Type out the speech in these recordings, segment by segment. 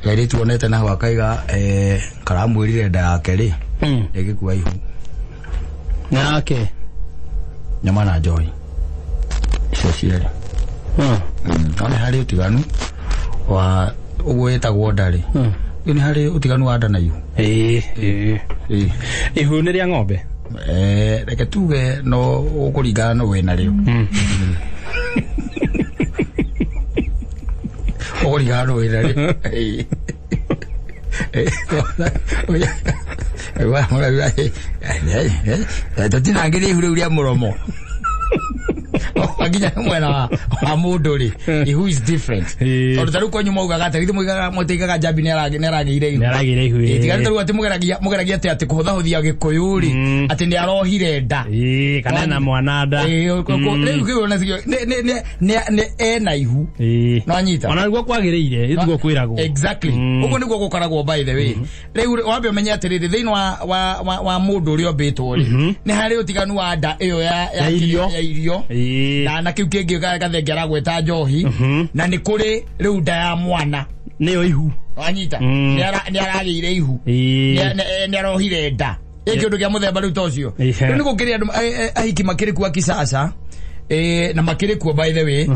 Kairĩtu onete naho akaiga karamwĩrire nda yake rĩ ĩgĩkua ihu. Nake nyama na njohi icio cierĩ. No nĩ harĩ ũtiganu wa ũguo ĩtagwo nda rĩ, nĩ harĩ ũtiganu wa nda na ihu. Ĩĩ. Ĩĩ. Ihu nĩ rĩa ng'ombe. Reke tuge no ũkũringana no wĩna rĩo. Ũkũringana no wĩna rĩo. Ĩĩ. Tũtinangĩria ihu rĩu rĩa mũromo nginya mwena wa mũndũ rĩ, ihu is different. Ĩĩ. Tondũ ta rĩu kwanyu maugaga atĩ githĩ moigaga mũtigaga njambi nĩ aragĩire ihu. Nĩ aragĩire ihu. Ĩĩ, tiga rĩu atĩ mũgeragia atĩ kũhũthahũthia gĩkũyũ rĩ, atĩ nĩ arohire nda. Ĩĩ, kana ena mwana nda. Ĩĩ, rĩu kĩu ona nĩ ena ihu. Ĩĩ. No anyita. Ona nĩguo kwagĩrĩire, tiguo kwĩragwo. Exactly. Ũguo nĩguo gũkoragwo. By the way, rĩu wambe ũmenye atĩrĩrĩ, thĩinĩ wa mũndũ ũrĩa ũmbĩtwo rĩ, nĩ harĩ ũtiganu wa nda ĩyo ya Ya irio. Ya irio. Ĩĩ. Na kĩu kĩngĩ gathenge aragweta njohi, na nĩ kũrĩ rĩu nda ya mwana. Nĩyo ihu. Wanyita? Nĩ aragĩire ihu. Ĩĩ. Nĩ arohire nda ĩ kĩndũ kĩa mũthemba rĩu ta ũcio. Ihe. Rĩu nĩ gũkĩrĩ andũ ahiki makĩrĩ kuo kisasa, na makĩrĩ kuo, by the way.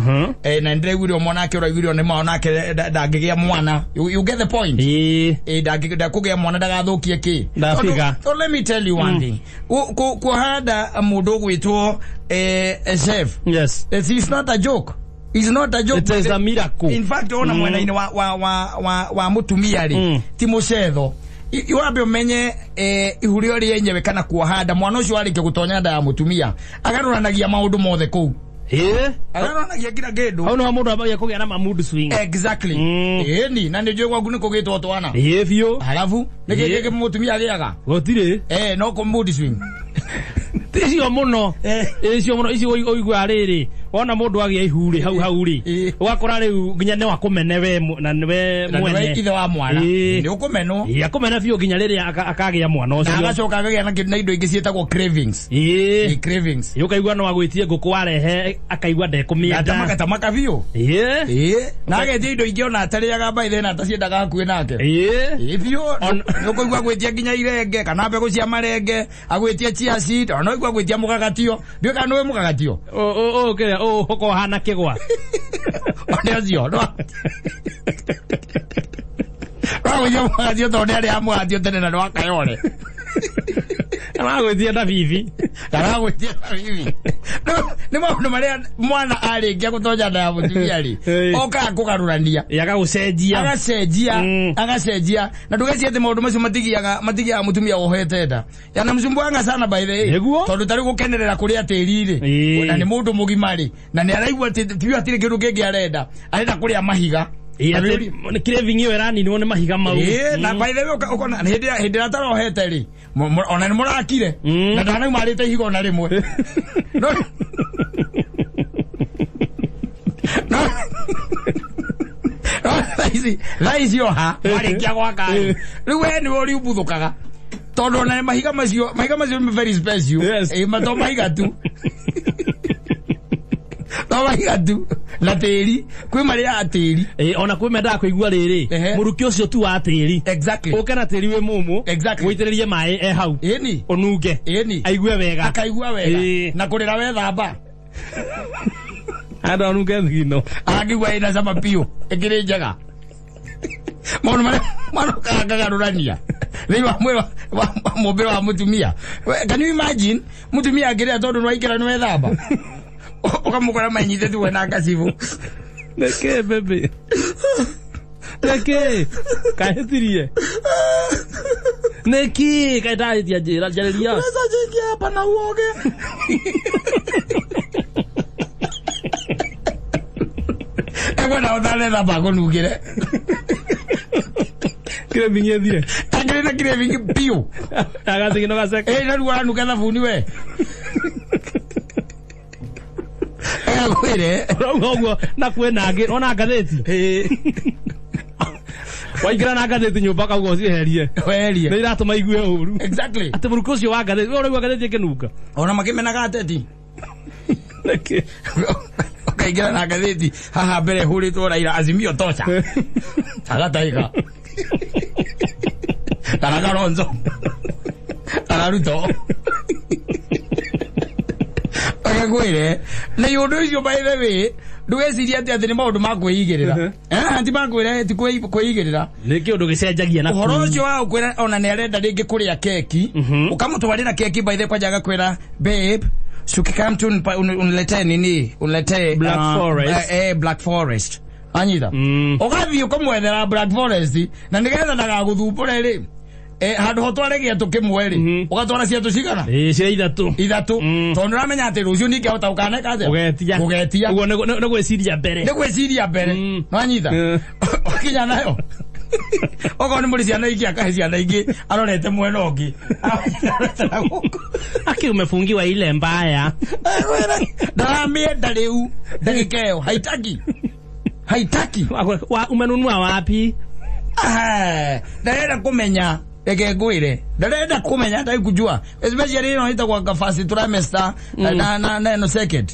Na nĩndĩraiguire mwanake ũraiguire nĩ ma onake ndangĩgĩa mwana. You get the point? Ĩĩ. Ndakũgĩa mwana ndagathũkie kĩ. Ndafiga. Tondũ let me tell you one thing. Kuoha nda mũndũ ũgwĩtwo chef, it's not a joke. It's not a joke. It is a miracle. In fact, ona mwena-inĩ wa mũtumia rĩ, ti mũcetho. Wambe ũmenye ihu rĩo rĩenyewe kana kuoha nda, mwana ũcio warĩkia gũtonya nda ya mũtumia agarũranagia maũndũ mothe kũu. Ĩĩ. Agarũranagia kila kĩndũ. Hau nĩho mũndũ ambagia kũgĩa na ma mood swing. Exactly. Ĩni na nĩ njũĩ gwaku nĩ kũgĩtwo twana. Ĩĩ biũ. Halafu nĩ kĩ kĩngĩ mũtumia agĩaga? Gũtirĩ. No kũ mood swing. Icio mũno. Icio mũno, icio ũiguaga rĩrĩ wona mũndũ agĩa ihu rĩ, hau hau rĩ, ũgakora rĩu nginya nĩ wakũmene we na nĩwe Na nĩwe mwene. ithe wa mwana. Ĩĩ. Nĩ ũkũmenwo. Ĩĩ, akũmena biũ nginya rĩrĩa akagĩa mwana Na ũcio. agacoka akagĩa na indo ingĩ ciĩtagwo cravings. Ĩĩ. Ĩ, cravings. Ĩĩ, ũkaigua no agwĩtie ngũkũ arehe, akaigua ndekũmĩenda. Tamaka biũ. Ĩĩ. Ĩĩ, na agetia indo ingĩ ona atarĩaga by then ataciendaga hakuhĩ nake. Ĩĩ. Ĩĩ biũ. Nĩ ũkũigua gwĩtia nginya irenge kana mbegũ cia marenge, agwĩtia chia seed, ona ũigua gwĩtia mũgagatio. Ndiũĩ kana nĩũĩ mũgagatio. Kĩrĩa ũkorwo hana kĩgwa. One ũcio no gwĩtia mũgagatio tondũ nĩ arĩa mũgagatio tene na nĩwakayore. Aragwĩtia ndabibi. Kana gwĩtia bibi. Nĩ maũndũ marĩa mwana arĩkia gũtonya nda ya mũtumia rĩ, okaga kũgarũrania. Ĩĩ, agagũcenjia. Agacenjia. Agacenjia, na ndũgecirie atĩ maũndũ macio matigiaga mũtumia wohete nda yanamsumbuanga sana, by the way. Nĩguo? Tondũ tarĩu gũkenerera kũrĩa tĩri rĩ, na nĩ mũndũ mũgima rĩ, na nĩ araigua atĩ biũ hatirĩ kĩndũ kĩngĩ arenda, arenda kũrĩa mahiga. Ĩĩ, atĩ nĩ craving ĩyo ĩraninwo nĩ mahiga mau. Ĩĩ, na by the way, ũkona hĩndĩ ĩrĩa atarohete rĩ, ona nĩ mũrakire na ndanauma arĩte ihiga ona rĩmwe. No thaa ici oha warĩkia gwaka rĩ, rĩu we nĩwe ũriumbuthũkaga tondũ ona mahiga macio nĩ very special. Yes. Ĩĩ, ma to mahiga tu, to mahiga tu na tĩri, kwĩ marĩaga tĩri. Ĩĩ, ona kwĩ mendaga kũigua rĩrĩ mũrukĩ ũcio tu wa tĩri. Ũke na tĩri wĩ mũmũ, ũitĩrĩrie maĩ e hau, ũnunge, aigue wega. Akaigua wega. Na kũrĩra wethamba. Andũ anunge thigino. Angĩigua ĩna cama biũ, ĩkĩrĩ njega. Maũndũ marĩa mwana akagarũrania thĩinĩ wa mwĩrĩ wa mũmbĩre wa mũtumia. Can you imagine mũtumia angĩrĩra tondũ nĩwaingĩra nĩwethamba, ũkamũkora menyitĩte we na ngacibũ? Nĩkĩ bebe, nĩkĩ kahĩtirie, nĩkĩ kaĩ ndahĩtia? Njĩra, njarĩria. Pesa jingi hapa na uoge. Ekwenda ũtanethamba kũnungĩre. Craving ĩthire. Angĩrĩ na craving biũ. Agathigino gaceke. Ĩ, na rĩu aranuka thabuni we. Agakwĩre. Ũrauga ũguo na kwĩna angĩ ona ngathĩti waingĩra na ngathĩti nyũmba kauga ũcieherie. Weherie. Nĩ iratũma igue ũru. Atĩ mũrukĩ ũcio wa ngathĩti we ũraigua ngathĩti ĩkĩnunga. Ona makĩmenaga ateti. Nĩkĩ? Ũkaingĩra na ngathĩti haha mbere hũrĩtwo Raila Azimio tosha. Agataiga. Kana Kalonzo. Kana Ruto. Akakwĩre na ũndũ ũcio by the way ndũgecirie atĩ atĩ nĩ maũndũ ma kwĩigĩrĩra. Ti ma kwĩre ti kwĩigĩrĩra. Nĩ kĩũndũ gĩcenjagia na Ũhoro ũcio wa gũkwĩra ona nĩ arenda rĩngĩ kũrĩa keki, ũkamũtwarĩra keki by the way kwanja agakwĩra babe, come tu uniletee nini, uniletee Black Forest. Black Forest. Anyita. Ũgathiĩ ũkamwethera Black Forest na nĩgetha ndagagũthumbũre rĩ. Handũ ho tware gĩatũ kĩmwe rĩ, ũgatwara ciatũ cigana? Ĩĩ, cia ithatũ. Ithatũ. Tondũ nĩũramenya atĩ rũciũ ningĩ ahota gũkaneka atĩa? Ũgetia. Gũgetia. Ũguo nĩ gwĩciria mbere. Nĩ gwĩciria mbere. Nĩwanyita? Wakinya nayo. Okorwo nĩ mũrĩ ciana ingĩ akahe ciana ingĩ arorete mwena ũngĩ. Arorete na gũkũ. Aki umefungiwa ile mbaya. Ndaramĩenda rĩu ndagĩka ĩyo. Haitaki. Haitaki. Umenunua wapi? Ndarenda kũmenya. Reke ngwĩre. Ndarenda kũmenya ndai kujua. Especially ĩno ĩtagwo ka first trimester na ĩno second.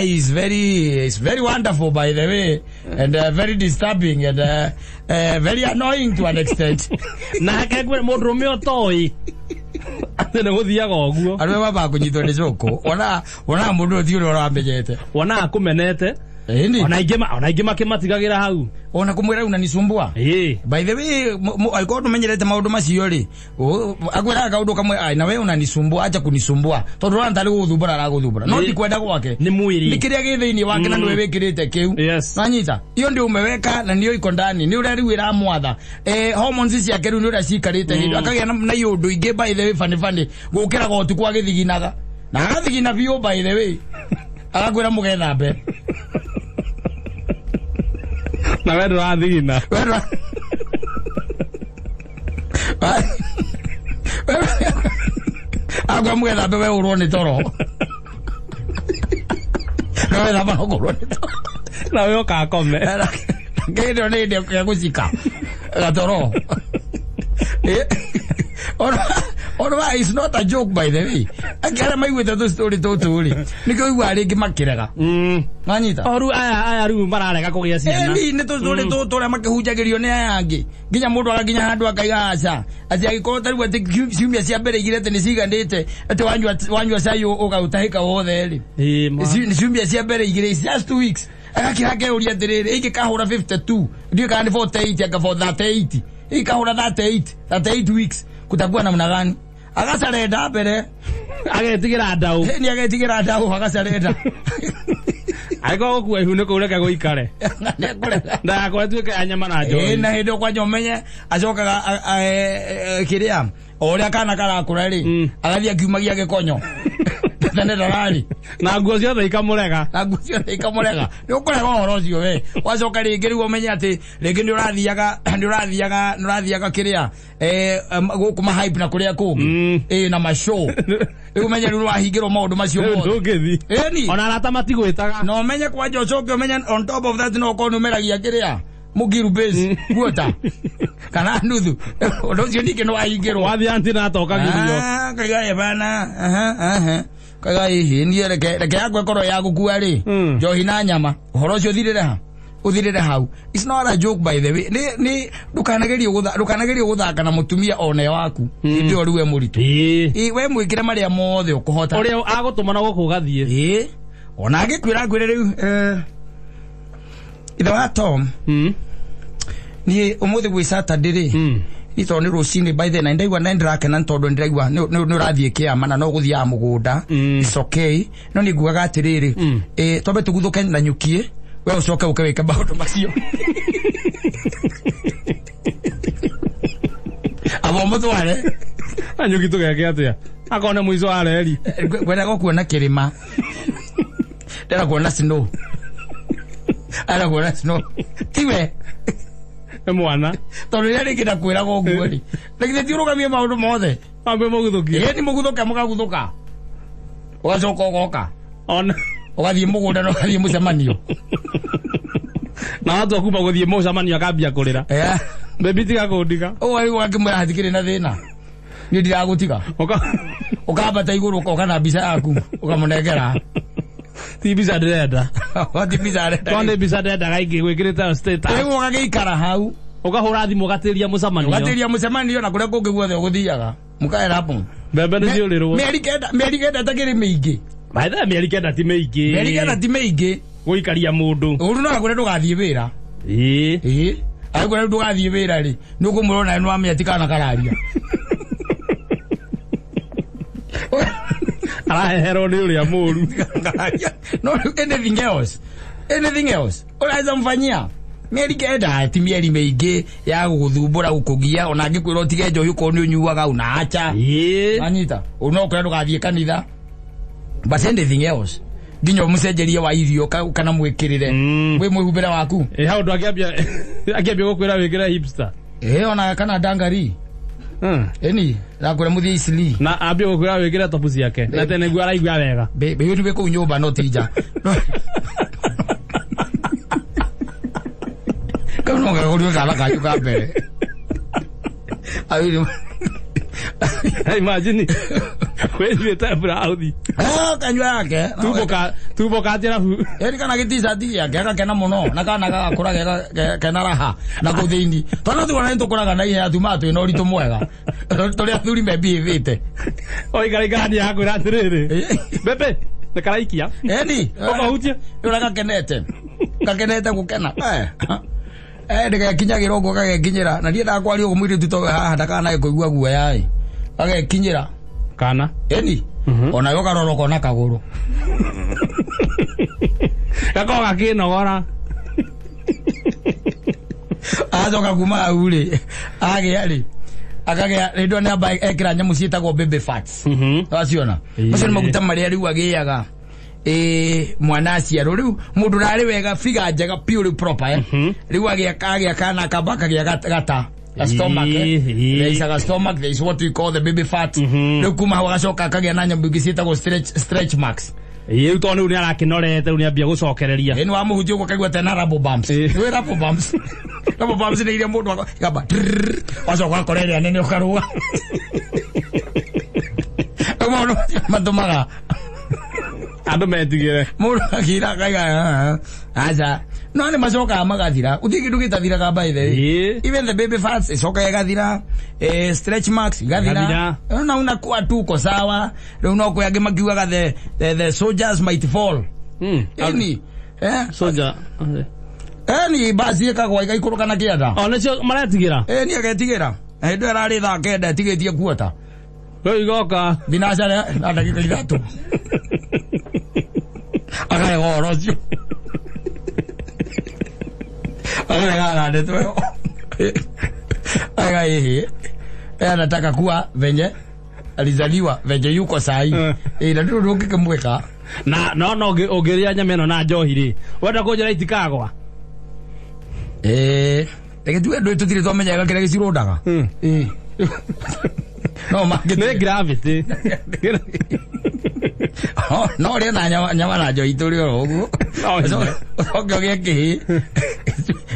It's very, it's very wonderful by the way and very disturbing and very annoying to an extent. Na ke ngwĩre mũndũrũme ũtoĩ. Atĩ nĩ gũthiaga ũguo. Arũme mambaga kũnyitwo nĩ cũkũ. Ona mũndũ ũyũ ti ũrĩa ũramenyete. Wonaga akũmenete. Ĩni. Ona aingĩ makĩmatigagĩra hau. Ona kũmwĩra unanisumbua. Ĩĩ. By the way, alikuwa tumenyerete maũndũ macio rĩ. Akwĩraga kaũndũ kamwe, ai na we unanisumbua, acha kunisumbua. Tondũ ũrona tarĩ gũgũthumbũra aragũthumbũra. No ti kwenda gwake. Nĩ mwĩrĩ. Nĩ kĩrĩa gĩ thĩinĩ wake na nĩwe wĩkĩrĩte kĩu. Yes. Nanyita. Iyo ndio umeweka na nĩyo iko ndani. Nĩ ũrĩa rĩu ĩramwatha. Hormones ciake rĩu nĩ ũrĩa cikarĩte hĩndĩ. Akagĩa na iũndũ ingĩ by the way funny funny. Gũkĩraga ũtukũ agĩthiginaga. Na agathigina biũ by the way. Agakwĩra mũgethambe. Na we ndũrathigina. Agwa mũgethambe we ũrwo nĩ toro. Na we thamba no kũrwo nĩ toro. Na we ũkakome. Ngĩndĩ nĩ hĩndĩ ya gũcika gatoro. Ona it's not a joke by the way. Angĩ arĩa maiguĩte tũ story tũtũ rĩ, nĩkĩo ũiguaga rĩngĩ makĩrega. Wanyita? O rĩu aya rĩu mararega kũgĩa ciana. Ĩni nĩ tũ story tũtũ ũrĩa makĩhunjagĩrio nĩ aya angĩ. Nginya mũndũ agakinya handũ akaiga aca. Atĩ angĩkorwo ta rĩu atĩ ciumia cia mbere igĩrĩ atĩ nĩ ciganĩte, atĩ wanyua cai ũgaũtahĩka wothe rĩ. Nĩ ciumia cia mbere igĩrĩ, it's just 2 weeks. Agakira akeyũria atĩrĩrĩ, ingĩkahũra 52, ndiũĩ kana nĩ 48 anga 38. Ingĩkahũra 38 weeks. Kutakuwa namna gani? Agacarenda mbere. Agetigĩra ndaũ. Nĩ agetigĩra ndaũ agacarenda. Angĩkorwo gũkua ihu nĩ kũu reke gũikare. Nĩekũrega. Ndagakorwo ĩtuĩke ya nyama na njohi. Na hĩndĩ ĩyo kwanja ũmenye acokaga kĩrĩa o ũrĩa kana karakũra rĩ, agathiĩ akiumagia gĩkonyo. Tene ndararĩ. Na nguo ciothe ikamũrega. Na nguo ciothe ikamũrega. Nĩ ũkũrega ũhoro ũcio we. Wacoka rĩngĩ rĩu ũmenye atĩ rĩngĩ nĩ ũrathiaga kĩrĩa gũkũ ma hype na kũrĩa kũngĩ. Na ma show. Rĩu ũmenye rĩu nĩwahingĩrwo maũndũ macio mothe. Ndũngĩthiĩ. Ĩni. Ona arata matigwĩtaga. Na ũmenye kwanja ũcoke ũmenye on top of that no ũkorwo nĩ ũmeragia kĩrĩa mũgiru base guota kana nuthu. Ũndũ ũcio ningĩ nĩwahingĩrwo. Wathiĩ antinata ũkagirio. Kaiga bana. Kaiga hihi niĩ reke yakwa ĩkorwo ya gũkua rĩ, njohi na nyama. Ũhoro ũcio ũthirĩre ha? Ũthirĩre hau. It's not a joke by the way. Nĩ ndũkanagerie gũthaka na mũtumia one waku. Hĩndĩ ĩyo rĩu we mũritũ. We mwĩkĩre marĩa mothe ũkũhota. Ũrĩa agũtũma na gũkũ ũgathiĩ. Ona angĩkwĩra ngwĩre rĩu, ithe wa Tom, niĩ ũmũthĩ gwĩ Saturday rĩ, ni tondũ nĩ rũcinĩ by the way, na ndaigua na nĩndĩrakena nĩ tondũ nĩndĩraigua nĩ ũrathiĩ kĩama na no ũgũthiaga mũgũnda. It's okay. No nĩ ngugaga atĩrĩrĩ, twambe tũguthũke na nyukiĩ, we ũcoke ũke wĩke maũndũ macio. Abo mũtware. Na nyuki tũgeke atĩa? Akorwo nĩ mũico wa reri. Ngwendaga kuona kĩrĩma. Ndĩrenda kuona snow. Arenda kuona snow. Tiwe. Nĩ mwana. Tondũ rĩrĩa rĩngĩ ndakwĩraga ũguo rĩ, na githĩ ti ũrũgamie maũndũ mothe? Wambe mũguthũkie. Ĩĩ, nĩ mũguthũke mũkaguthũka. Ũgacoka ũgoka. Ona. Ũgathiĩ mũgũnda na ũgathiĩ mũcemanio. Na watua kuma gũthiĩ mũcemanio akambia kũrĩra. Baby tiga kũndiga. Ũguo rĩu ũgakĩmwĩra hatikĩrĩ na thĩna. Niĩ ndiragũtiga. Ũkambata igũrũ ũkoka na mbica yaku ũkamũnengera. Ti mbica ndĩrenda. Ti mbica arenda. To nĩ mbica ndendaga ingĩ gwĩkĩrĩte status. Rĩu ũgagĩikara hau. Ũkahũra thimũ ũgatĩria mũcemanio. Ũgatĩria mũcemanio na kũrĩa kũngĩ guothe ũgũthiaga. Mũkaera hapo. Mbembe nĩ ciũrĩrwo. Mĩeri kenda ĩtakĩrĩ mĩingĩ. By the way, mĩeri 9 ti mĩingĩ. Mĩeri 9 ti mĩingĩ. Gũikaria mũndũ. Ũru no akwĩre ndũgathiĩ wĩra. Ĩĩ. Ĩĩ. Agĩkwĩra rĩu ndũgathiĩ wĩra rĩ, nĩ ũkũmwĩra onawe nĩ wamenya ti kana kararia. Araheherwo nĩ ũrĩa mũru. Kararia. No anything else. Anything else. Unaweza mfanyia. Mĩeri 9 ti mĩeri mĩingĩ ya gũgũthumbũra gũkũgia ona angĩkwĩra ũtige njohi ũkorwo nĩ ũnyuaga unaacha. Ĩĩ. Anyita. No ũkwĩra ndũgathiĩ kanitha. But anything else. Nginya ũmũcenjerie wa irio kana mwĩkĩrĩre. Wĩ mwĩhumbĩre waku. Ĩ hau ndũ akĩambia gũkwĩra wĩkĩre hipster. Ĩ ona kana dangari. Ĩni, nakwĩra mũthiĩ Isili. Na ambia gũkwĩra wĩkĩre topu ciake. Na tene nĩguo araigua wega. Be be kũu nyũmba no ti nja. Kau no gakũrio kana kanyu ka mbere. Awiri. Imagine. Wĩnyuĩte blouse. Ah, kanyua yake. Tumbo ka njĩrabu. Eri kana gĩticati gĩake agakena mũno na kana gagakũra kena raha na kũu thĩinĩ. Twana tuona nĩ tũkũraga na ihenya tumaga twĩna ũritũ mwega. Tũrĩa athuri membihĩvĩte. Oikara akwĩra atĩrĩrĩ. Bebe, nĩ karaikia. Eni. Ũkahutia. Ũrĩa gakenete. Gakenete gũkena. Eh, ndĩgekinyagĩra ũguo gagekinyĩra. Na ndiendaga kwaria ũguo mũirĩtu towe haha ndakanae kũigua guoya ĩ. Gagekinyĩra. Kana. Eni. Onawe ũkarora ũkona kagũrũ. Gakoragwo gakĩnogora. Acoka kuma hau rĩ, agĩa rĩ, akagĩa rĩndũ nĩ amba ekĩra nyamũ ciĩtagwo baby fats. Waciona? Macio nĩ maguta marĩa rĩu agĩaga mwana aciarwo rĩu mũndũ ũrarĩ wega figa njega pure proper eh. Rĩu agĩa kana akamba akagĩa gata a stomach eh. There is a stomach, there is what we call the baby fat. Rĩu kuma hau agacoka akagĩa na nyamũ ingĩ ciĩtagwo stretch marks. Ĩĩ rĩu tondũ rĩu nĩ arakĩnorete rĩu nĩ ambia gũcokereria. Ĩ nĩ wamũhutia ũguo kaigua tena rubber bumps. Nĩ rubber bumps. Rubber bumps nĩ iria mũndũ akamba wacoka ũgakora ĩrĩa nene ũkarũga. Rĩu maũndũ macio matũmaga andũ metigĩre. Mũndũ akira akaiga aca. No nĩ macokaga magathira. Gũtirĩ kĩndũ gĩtathiraga by the way. Even the baby fats icokaga ĩgathira. Stretch marks igathira. Na unakuwa tu uko sawa. Rĩu no kwĩ angĩ makiugaga the soldiers might fall. Ĩni. Soldier. Ĩni basi ĩkagwa ĩgaikũrũka na kĩanda. O nĩcio maretigĩra. Ĩni agetigĩra. Na hĩndĩ ĩyo ĩrarĩ thaa 9 ĩtigĩtie kuota. Rĩu igoka. Thinacara na ndagĩka 3. Akarega ũhoro ũcio. Akarega na ndeto ĩyo. Aka ĩhĩ. Anataka kuwa venye alizaliwa venye yuko sahi. Na ndũrĩ ũndũ ũngĩkĩmwĩka. Na no no ũngĩrĩa nyama ĩno na njohi rĩ, wenda kũnjĩra itikagwa? Reke tuge ndũĩ tũtirĩ twamenyaga kĩrĩa gĩcirũndaga. No mangĩ nĩ gravity. No ũrĩe na nyama na njohi tũrĩ oro ũguo. Ũcoke ũgĩe kĩhĩ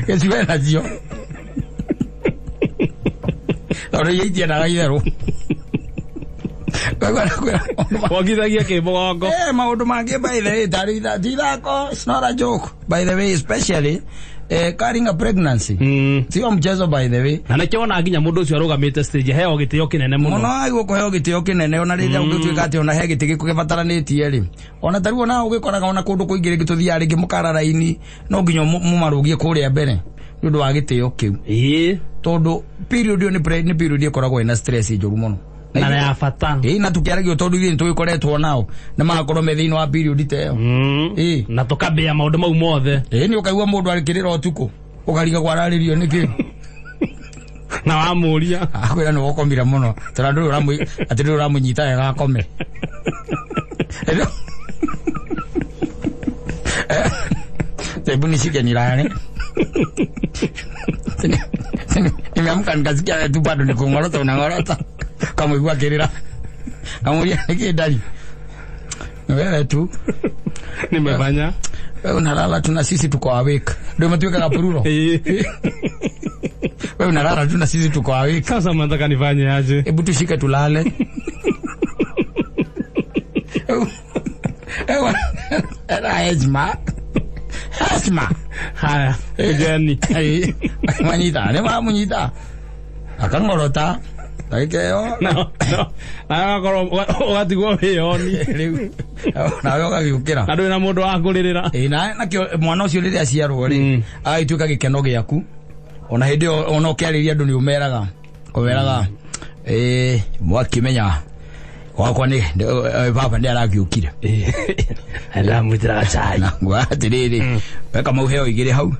gĩcue nacio. Tondũ iria itiendaga itherũ. Wongithagia kĩ mũgongo. Maũndũ mangĩ by the way tarĩ ti ithako, it's not a joke by the way, especially carrying a pregnancy. Sio mchezo by the way. Na nĩkĩo wona nginya mũndũ ũcio arũgamĩte stage heo gĩtĩo kĩnene mũno. Mũno agĩrĩirwo kũheo gĩtĩo kĩnene ona rĩrĩa ũngĩtuĩka atĩ ona he gĩtĩ gĩkũ gĩbataranĩtie rĩ. Ona ta rĩu ona ũgĩkoraga ona kũndũ kũingĩ rĩngĩ tũthiaga rĩngĩ mũkara raini no nginya mũmarũgie kũrĩa mbere nĩ ũndũ wa gĩtĩo kĩu. Tondũ period ĩyo nĩ period ĩkoragwo ĩna stress njũru mũno. Na ya bata. Ĩĩ na tũkĩaragio tondũ ithuĩ nĩtũgĩkoretwo nao na magakorwo me thĩinĩ wa period ta ĩyo. Ĩĩ. Na tũkambĩa maũndũ mau mothe. Ĩĩ nĩ ũkaigua mũndũ akĩrĩra ũtukũ ũkarigagwo ararĩrio nĩkĩ. Na wamũria. Akwĩra nĩ wokomire mũno tondũ ndũrĩ atĩ ndũrĩ ũramũnyita wega akome. Hebu nishike nilale. Nimeamka nikasikia tu bado ni kungorota unangorota. Kamuigua akĩrĩra. Kamuria nĩkĩ ndari. Wewe tu. Nimefanya. Wewe unalala tu na sisi tuko awake. Ndio matuweka kapururo. Wewe unalala tu na sisi tuko awake. Sasa mnataka nifanye aje? Hebu tushike tulale. Ewa. Njagaga heshima. Heshima. Haya, gani. Manyita, nĩ mamunyita. Akang'orota. Ndagĩka ĩyo. No, no. Agakorwo ũgatigwo wĩyoni. Rĩu nawe ũgagĩũkĩra. Na ndũrĩ na mũndũ wa kũrĩrĩra. Ĩĩ na nakĩo mwana ũcio rĩrĩa aciarwo rĩ, agagĩtuĩka gĩkeno gĩaku. Ona hĩndĩ ĩyo ona ũkĩarĩria andũ nĩ ũmeraga. Ũmeraga ĩĩ mwakĩmenya wakwa nĩ baba nĩ aragĩũkire. Ndamwĩtĩra gacai. Na nguga atĩrĩrĩ, weka mau heo igĩrĩ hau.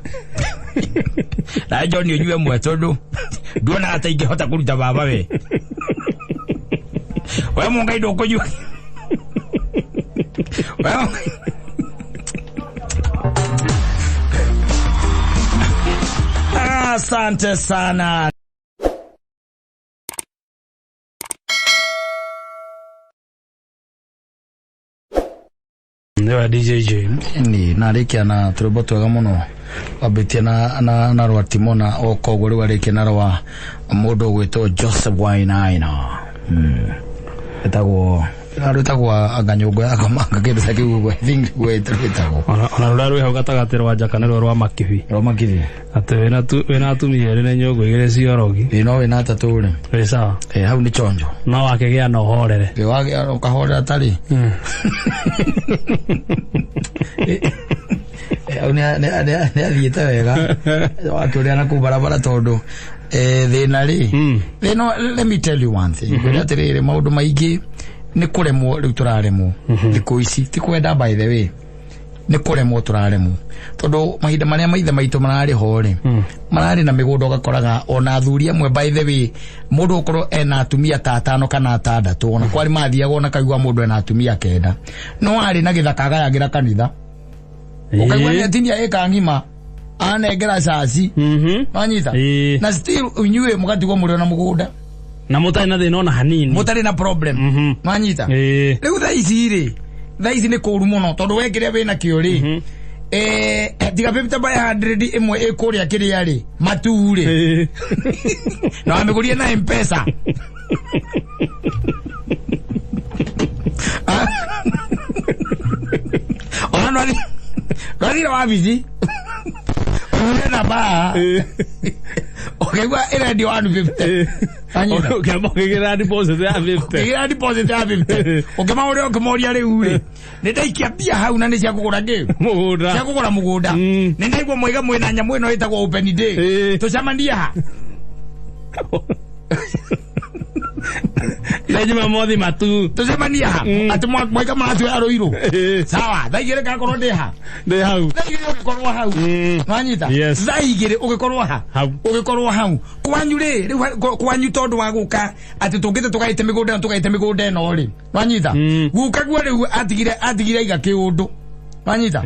Na John ũnyue mwe tondũ nduonaga ta ingĩhota kũruta baba we. We Mũngai ndũkũnyua. We Mũngai. Asante sana. Nĩwe DJ James. Ni narĩkia na tũrwĩmbo twega mũno wambĩtie na rwa Timona o koguo rĩu arĩkia na rwa mũndũ ũgwĩtwo Joseph Wainaina. Ĩtagwo rwĩtagwo anga nyũngũ ya ngoma kĩndũ ta kĩu ũguo, I think rwĩtagwo Ona rũrĩa rwĩ hau gatagatĩ rwa njaka nĩruo rwa makibi. rwa makibi. Atĩ wĩna atumia erĩ na nyũngũ igĩrĩ cia ũrogi. Ĩ no wĩna atatũ rĩ. Wĩ sawa. Ĩ hau nĩ chonjo. No wakĩgĩa na ũhorere. Ĩ wagĩa ũkahorera tarĩ. Hau nĩ athiĩte wega wakĩũrĩa na kũu barabara tondũ thĩna rĩ thĩna, let me tell you one thing. Ngwĩre atĩrĩrĩ, maũndũ maingĩ nĩ kũremwo rĩu tũraremwo thikũ ici, ti kwenda by the way, nĩ kũremwo tũraremwo tondũ mahinda marĩa maithe maitũ mararĩ ho rĩ, mararĩ na mĩgũnda ũgakoraga ona athuri amwe, by the way, mũndũ ũkorwo ena atumia ta atano kana atandatũ, ona kwarĩ mathiaga ona kaigua mũndũ ena atumia kenda, no arĩ na gĩthaka agayagĩra kanitha, ũkaigua nĩ atinia ĩka ng'ima anengera caci. Wanyita? Na still inyuĩ mũgatigwo mũrĩ ona mũgũnda Na mũtarĩ na thĩna ona hanini. Mũtarĩ na problem. Wanyita? Rĩu thaa ici rĩ, thaa ici nĩ kũru mũno tondũ we kĩrĩa wĩna kĩo rĩ, tiga 50 by 100 ĩmwe ĩ kũrĩa kĩrĩa rĩ matuu rĩ, na wamĩgũrire na M-Pesa. Ona ndwathire wabici ũhũre namba ũkaigua ĩrendio 150. Wanyita? Ũkĩamba ũkĩgĩra deposit ya 50. Ũkĩgĩra deposit ya 50, ũkĩmahũrĩra ũkĩmoria rĩu rĩ, nĩ ndaikia mbia hau na nĩ cia kũgũra kĩ? Mũgũnda. Cia kũgũra mũgũnda. Nĩ ndaigua mwaiga mwĩna nyamũ ĩno ĩtagwo open day, tũcemanie ha? Nĩ Jumamothi matu. Tũcemanie ha? Atĩ mwaiga maratuoya rũirũ. Sawa, thaa igĩrĩ ngakorwo ndĩ ha? Ndĩ hau. Thaa igĩrĩ ũgĩkorwo hau. Wanyita? Yes. Thaa igĩrĩ ũgĩkorwo ha? Hau. Ũgĩkorwo hau kwanyu rĩ, rĩu kwanyu tondũ wa gũka atĩ tũngĩte tũgaĩte mĩgũnda ĩno, tũgaĩte mĩgũnda ĩno rĩ, wanyita? Guka guo rĩu atigire aiga kĩũndũ. Wanyita?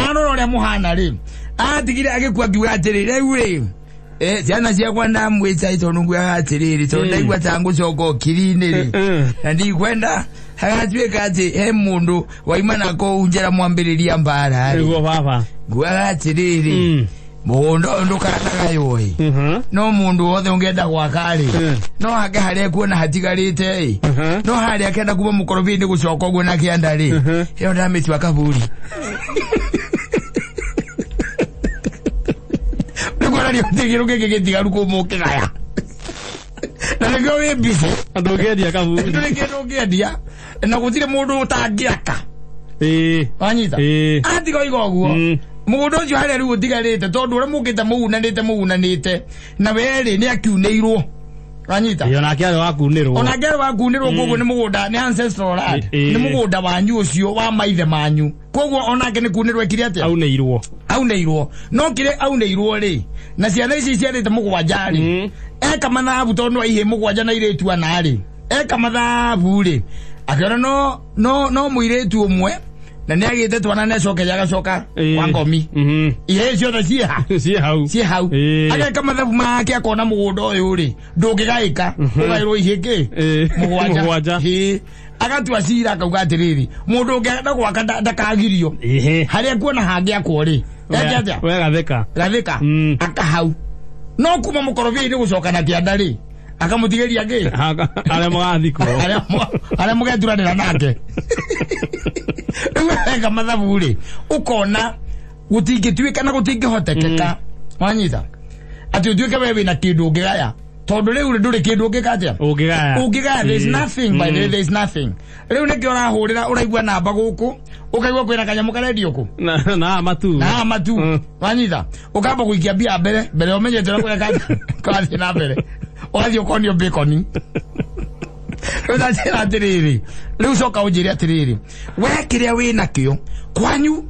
Arora ũrĩa mũhana rĩ, atigire agĩkua ngiuga atĩrĩ, rĩu rĩ, ciana ciakwa ndamwĩta tondũ nguaga atĩrĩrĩ, tondũ ndaigua ta ngũcoka ũkiri-inĩ rĩ, na ndikwenda hagatuĩka atĩ he mũndũ waima na kũu njera mwambĩrĩria mbara rĩ. Nĩguo baba. Nguaga atĩrĩrĩ, mũgũnda ũyũ ndũkanagaywo ĩ, no mũndũ wothe ũngĩenda gwaka rĩ, no hake harĩa kuona hatigarĩte ĩ, no harĩa akĩenda kuma mũkorobia-inĩ gũcoka ũguo na kĩanda rĩ, ĩyo ndamĩtua kaburi. Nĩkuonania gũtirĩ kĩndũ kĩngĩ gĩtigaru kũu mũkĩgaya, na nĩkĩo wĩ busy. Ndũngĩendia kaburi. Ndũrĩ kĩndũ ũngĩendia na gũtirĩ mũndũ ũtangĩaka. Wanyita? Atiga oiga ũguo, mũgũnda ũcio harĩa rĩu ũtigarĩte, tondũ ũrĩa mũkĩte mũgunanĩte na werĩ nĩ akiunĩirwo. Wanyita? Onake arĩ wa kunĩrwo. Onake arĩ wa kunĩrwo, koguo nĩ mũgũnda, nĩ ancestral land, nĩ mũgũnda wanyu ũcio wa maithe manyu, koguo onake nĩ kunĩrwo ekire atĩa? Aunĩirwo. Aunĩirwo, no kĩrĩa aunĩirwo rĩ, na ciana ici ciarĩte mũgwanja rĩ, eka mathabu, tondũ no ihĩ mũgwanja na irĩtu ana rĩ, eka mathabu rĩ, akĩona no mũirĩtu ũmwe na nĩ agĩte twana nĩ acokeria agacoka kwa ngomi, ihĩ ciothe ciĩha? Ciĩ hau. Ciĩ hau. Ageka mathabu make akona mũgũnda ũyũ rĩ ndũngĩgaĩka ũgaĩrwo ihĩ kĩ? Mũgwanja. Agatua cira akauga atĩrĩrĩ, mũndũ ũngĩenda gwaka ndakagirio, harĩa kuona hangĩakwo rĩ, eke atĩa? We gathĩka. Gathĩka akahau, no kuma mũkorobia-inĩ gũcoka na kĩanda rĩ, Akamũtigĩria ngĩ? Arĩa mũgathikwo. Arĩa mũgeturanĩra nake. Rĩu weka mathabu rĩ, ũkona gũtingĩtuĩka na gũtingĩhotekeka. Wanyita? Atĩ ũtuĩke we wĩna kĩndũ ũngĩgaya. Tondũ rĩu ndũrĩ kĩndũ ũngĩka atĩa? Ũngĩgaya. Ũngĩgaya, there is nothing, by the way, there is nothing. Rĩu nĩkĩo ũrahũrĩra ũraigua namba gũkũ, ũkaigua kwĩna kanyamũ karendio kũ? Na matu. Na matu. Wanyita? Ũkamba gũikia mbia mbere, mbere ũmenyete ũrĩa kũrĩa karathiĩ na mbere. Ũgathiĩ ũkonio bacon. Rĩu ndanjĩra atĩrĩrĩ, rĩu coka ũnjĩre atĩrĩrĩ, we kĩrĩa wĩnakĩo kwanyu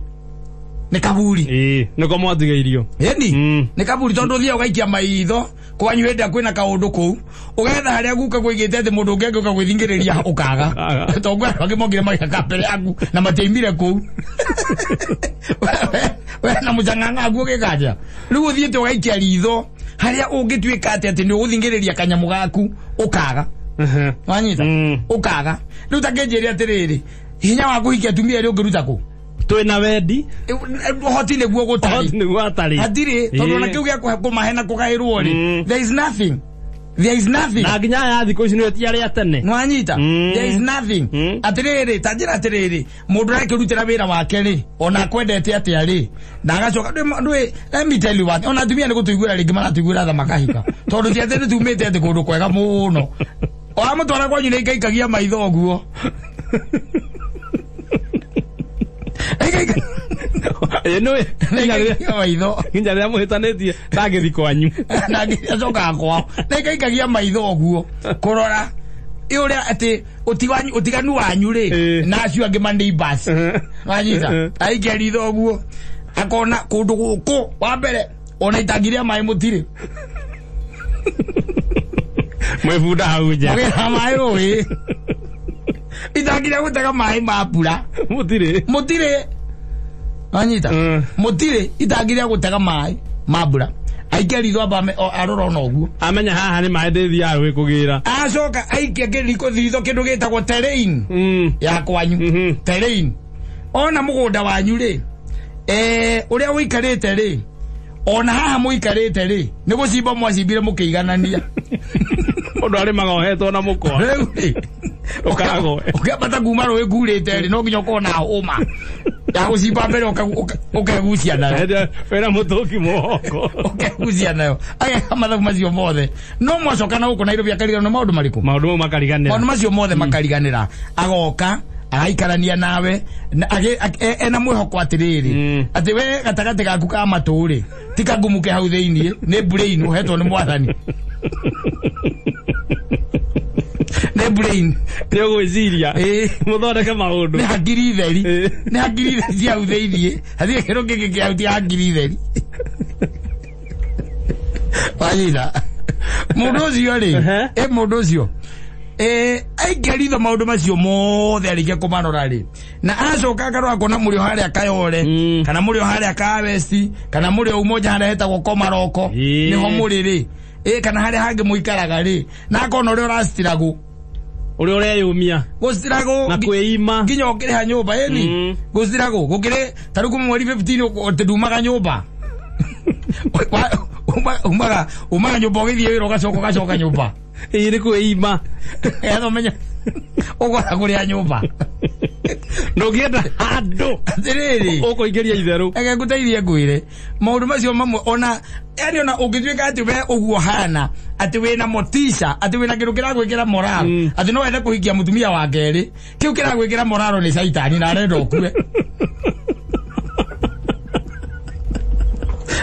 nĩ kaburi. Ĩĩ, nĩko mwatigĩirio. Ĩni, nĩ kaburi tondũ ũthiaga ũgaikia maitho kwanyu hĩndĩ ĩrĩa kwĩna kaũndũ kũu, ũgetha harĩa guka kũigĩte atĩ mũndũ ũngĩ angĩũka gwĩthingĩrĩria ũkaga. Tondũ kwĩ andũ angĩ mokire magĩaka mbere yaku na matiaimire kũu. We na mũcang'ang'a waku ũgĩka atĩa? Rĩu ũthiĩte ũgaikia ritho harĩa ũngĩtuĩka atĩ atĩ nĩ ũgũthingĩrĩria kanyamũ gaku ũkaga. Wanyita? Ũkaga. Rĩu ta kĩnjĩre atĩrĩrĩ, hinya wa kũhikia atumia erĩ ũngĩruta kũ? Twĩna wendi. Ũhoti nĩguo gũtarĩ. Ũhoti nĩguo hatarĩ. Hatirĩ, tondũ ona kĩu gĩa kũmahe na kũgaĩrwo rĩ, there is nothing. There is nothing. Na nginya aya thikũ ici nĩwe ti arĩa tene. Nwanyita? There is nothing. Atĩrĩrĩ, ta njĩra atĩrĩrĩ, mũndũ arakĩrutĩra wĩra wake rĩ, ona akwendete atĩa rĩ, na agacoka, ndwĩ, let me tell you what, ona atumia nĩ gũtũiguĩra rĩngĩ maratũiguĩra tha makahika. Tondũ ti atĩ nĩtumĩte atĩ kũndũ kwega mũno. Wamũtwara kwanyu nĩ ikaikagia maitho ũguo. Ĩ nĩwe, Nĩikaikagia maitho. nginya rĩrĩa mũhĩtanĩtie ndangĩthiĩ kwanyu. Na acokaga kwao. Nĩikaikagia maitho ũguo kũrora ũrĩa atĩ ũtiganu wanyu rĩ na acio angĩ ma neighbors. Wanyita? Aikia ritho ũguo akona kũndũ gũkũ wa mbere ona itangi rĩa maĩ mũtirĩ. Mwĩbunda hau nja. Mũgĩra maĩ rũĩ. Itangi rĩa gũtega maĩ ma mbura. Mũtirĩ. Mũtirĩ. Wanyita? Mũtirĩ itangi rĩa gũtega maĩ ma mbura. Aikia ritho amba arora ona ũguo. Amenya haha nĩ maĩ ndĩthiaga rũĩ kũgĩra. Acoka aikia ritho kĩndũ gĩtagwo terrain ya kwanyu. Terrain. Ona mũgũnda wanyu rĩ, ũrĩa ũikarĩte rĩ, ona haha mũikarĩte rĩ, nĩ gũcimba mwacimbire mũkĩiganania. Mũndũ arĩmaga ohetwo na mũkwa. Rĩu rĩ, Ũkagwo. ũkĩambata kuma rũĩ kurĩte rĩ, no nginya ũkorwo na hũma ya gũcimba mbere ũkegucia nayo. Wĩna mũtũngi mũgongo. Ũkegucia nayo. Ageka mathabu macio mothe. No mwacoka na gũkũ Nairobi akariganĩrwo nĩ maũndũ marĩkũ? Maũndũ mau makariganĩra. Maũndũ macio mothe makariganĩra. Agoka agaikarania nawe ena mwĩhoko atĩrĩrĩ, atĩ we gatagatĩ gaku ka matũ rĩ, ti kangumuke hau thĩiniĩ, nĩ brain ũhetwo nĩ mwathani. Nĩ brain. Nĩ ũgwĩciria. Mũthondeke maũndũ. Nĩ hakiri theri. Nĩ hakiri theri cia hau thĩiniĩ. Hatirĩ kĩndũ kĩngĩ kĩa hau ti hakiri theri. Wanyita? Mũndũ ũcio rĩ, mũndũ ũcio. Aikia ritho maũndũ macio mothe arĩkia kũmarora rĩ, na acoka akarora akona mũrĩ o harĩa Kayole, kana mũrĩ o harĩa Ka West, kana mũrĩ o Umoja harĩa hetagwo Komaroko, nĩho mũrĩ rĩ, kana harĩa hangĩ mũikaraga rĩ, na akona ũrĩa ũracitiragwo. Ũrĩa ũreyũmia. Gũcitiragwo Na kwĩima. nginya ũkĩrĩha nyũmba, ĩni. Gũcitiragwo, gũkĩrĩ, ta rĩu kuma mweri 15 atĩ ndumaga nyũmba. Umaga nyũmba ũgĩthiĩ wĩra ũgacoka ũgacoka nyũmba. Ĩĩ nĩ kwĩima. Etha ũmenye ũgwara kũrĩa nyũmba. Ndũngĩenda handũ. Atĩrĩrĩ. Ũkũingĩria itherũ. Reke ngũteithie ngwĩre. Maũndũ macio mamwe ona, yani ona ũngĩtuĩka atĩ we ũguo hana, atĩ wĩna motisha, atĩ wĩna kĩndũ kĩragwĩkĩra morale, atĩ no wende kũhikia mũtumia wa kerĩ, kĩu kĩragwĩkĩra morale nĩ caitani na arenda ũkue.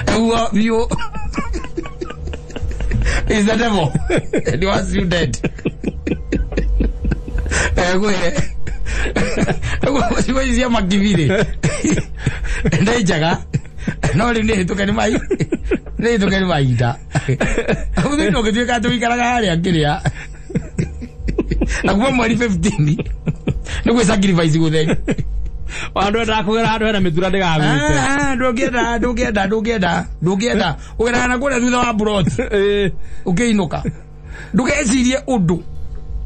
Ũguo biũ. Is the devil. He wants you dead. Ngwĩre. Ũguo ciugo ici cia makibirĩ. Nĩ njega. No rĩu nĩ hĩtũke nĩ mai. Nĩ hĩtũke nĩ mahinda. Ũguo ũngĩtuĩka atĩ ũikaraga harĩa kĩrĩa. Na kuma mweri 15 nĩ gwĩ sacrifice gũtheri. Andũ endaga kũgera handũ hena mĩtura ndĩgagwĩte. Ndũngĩenda, ndũngĩenda, ndũngĩenda, ndũngĩenda. Ũgeraga na kũrĩa thutha wa plot. Ũkĩinũka. Ndũgecirie ũndũ.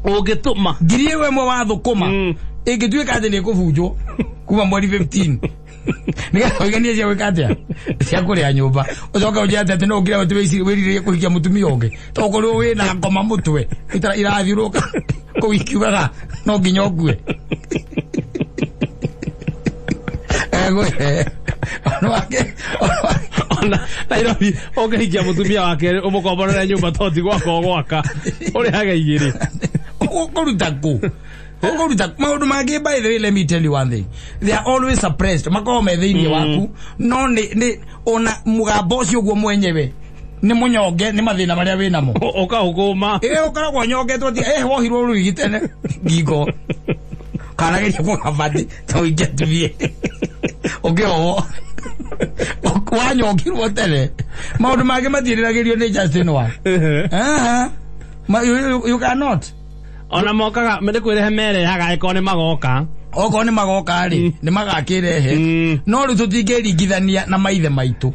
Ũngĩtũma. Ngiri ĩmwe ĩmwe wa thũkũma. Ĩngĩtuĩka atĩ nĩ ĩkũbunjwo kuma mweri 15. Nĩgetha ũiganie cia gwĩka atĩa? Cia kũrĩa nyũmba. Ũcoke ũnjĩre atĩ atĩ no ũngĩra wĩrirĩrie kũhikia mũtumia ũngĩ. Tokorwo wĩna ngoma mũtwe irathiũrũrũka kũu ikiugaga no nginya ũkue. Egwĩre. Ona Nairobi ũngĩhikia mũtumia wake ũmũkomborere nyũmba to ti gwaka ũgwaka ũrĩhage igĩrĩ. Ũkũruta kũ? Ũkũruta maũndũ mangĩ. By the way, let me tell you one thing, they are always suppressed. Makoragwo me thĩinĩ waku, no nĩ ona mũgambo ũcio ũguo mwenyewe nĩ mũnyonge nĩ mathĩna marĩa wĩ namo. Ũkaũkũma. Ĩ, ũkoragwo nyongetwo ti wohirwo rũrigi tene ngingo kanageria kũgabati to ingĩatumie ũngĩohwo wanyongirwo tene. Maũndũ mangĩ matiĩriragĩrio nĩ Justin one. Aha. You cannot. Ona mokaga nĩ kwĩrehe merehaga ĩkorwo nĩ magoka. Okorwo nĩ magoka rĩ, nĩ magakĩrehe, no rĩu tũtingĩringithania na maithe maitũ.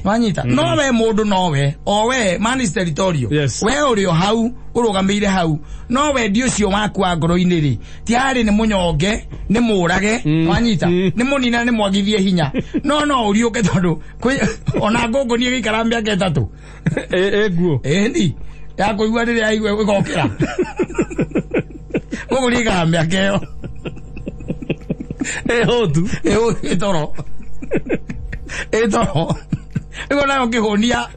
Wanyita? No we mũndũ, nowe o we man is territorial. We ũrĩ o hau ũrũgamĩire hau, no wendi ũcio waku wa ngoro-inĩ rĩ, ti harĩ nĩ mũnyonge, nĩ mũũrage. Wanyita? Nĩ mũnina, nĩ mwagithie hinya, no no ũriũke tondũ ona ngũngũ niĩ gĩikara mĩaka 3. Ĩ nguo. Ĩni ya kũigua rĩrĩa aigua ĩgokĩra ngũngũ niĩ ĩikaraga mĩaka ĩyo. Ĩ hũtu. Ĩtoro ĩtoro ĩgo nayo ngĩhũnia.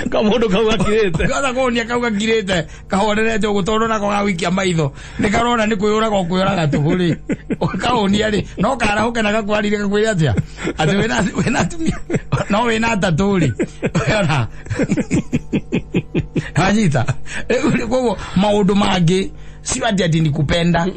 Kamũndũ kau gakirĩte. Gaza kũhũnia kau gakirĩte kahorerete ũguo, tondũ nako gagũikia maitho nĩ karona nĩ kwĩyũraga ũkwĩyũraga tũhũ rĩ, kahũnia rĩ, no karahũke na gakwarire gakwĩre atĩa atĩ wĩna atumia no wĩna atatũ rĩ, ona wanyita? Rĩu koguo maũndũ mangĩ sio ati ati ni kupenda.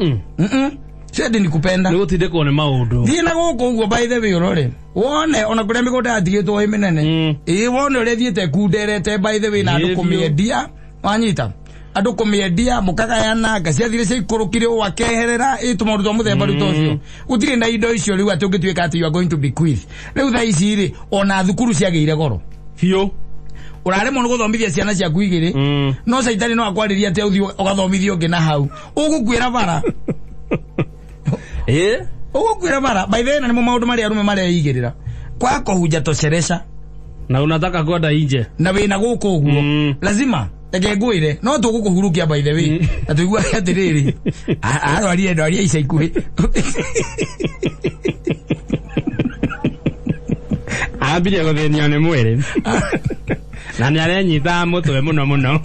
Sio ati ni kupenda. Nĩ gũtindĩkwo nĩ maũndũ. Thiĩ na gũkũ ũguo, by the way, ũrore wone ona kũrĩa mĩgũnda yatigĩtwo ĩ mĩnene. Ĩ wone ũrĩa thiĩte kunderete, by the way, na andũ Ĩ, biũ. kũmĩendia. Wanyita? Andũ kũmĩendia mũkagayana, nga ciathire ciaikũrũkire ũũ akeherera ĩ tũmaũndũ twa mũthemba rĩu ta ũcio. Gũtirĩ na indo icio rĩu atĩ ũngĩtuĩka atĩ you are going to bequeath. Rĩu thaa ici rĩ, ona thukuru ciagĩire goro. Biũ. Ũraremwo nĩ gũthomithia ciana ciaku igĩrĩ, no caitani no akwarĩria atĩ ũthiĩ ũgathomithia ũngĩ na hau ũgũkuĩra bara. Ũgũkuĩra bara, by the way. Na nĩmo maũndũ marĩa arũme mareigĩrĩra kwako hujatoshelesha. Na unataka kwenda nje. Na wĩna gũkũ ũguo. Lazima reke ngwĩre no tũgũkũhurukia, by the way, na tũiguage atĩrĩrĩ, arwarire ndwari ya ica ikuhĩ. Ambirie gũthĩnio nĩ mwĩrĩ na nĩ arenyitaga mũtwe mũno mũno.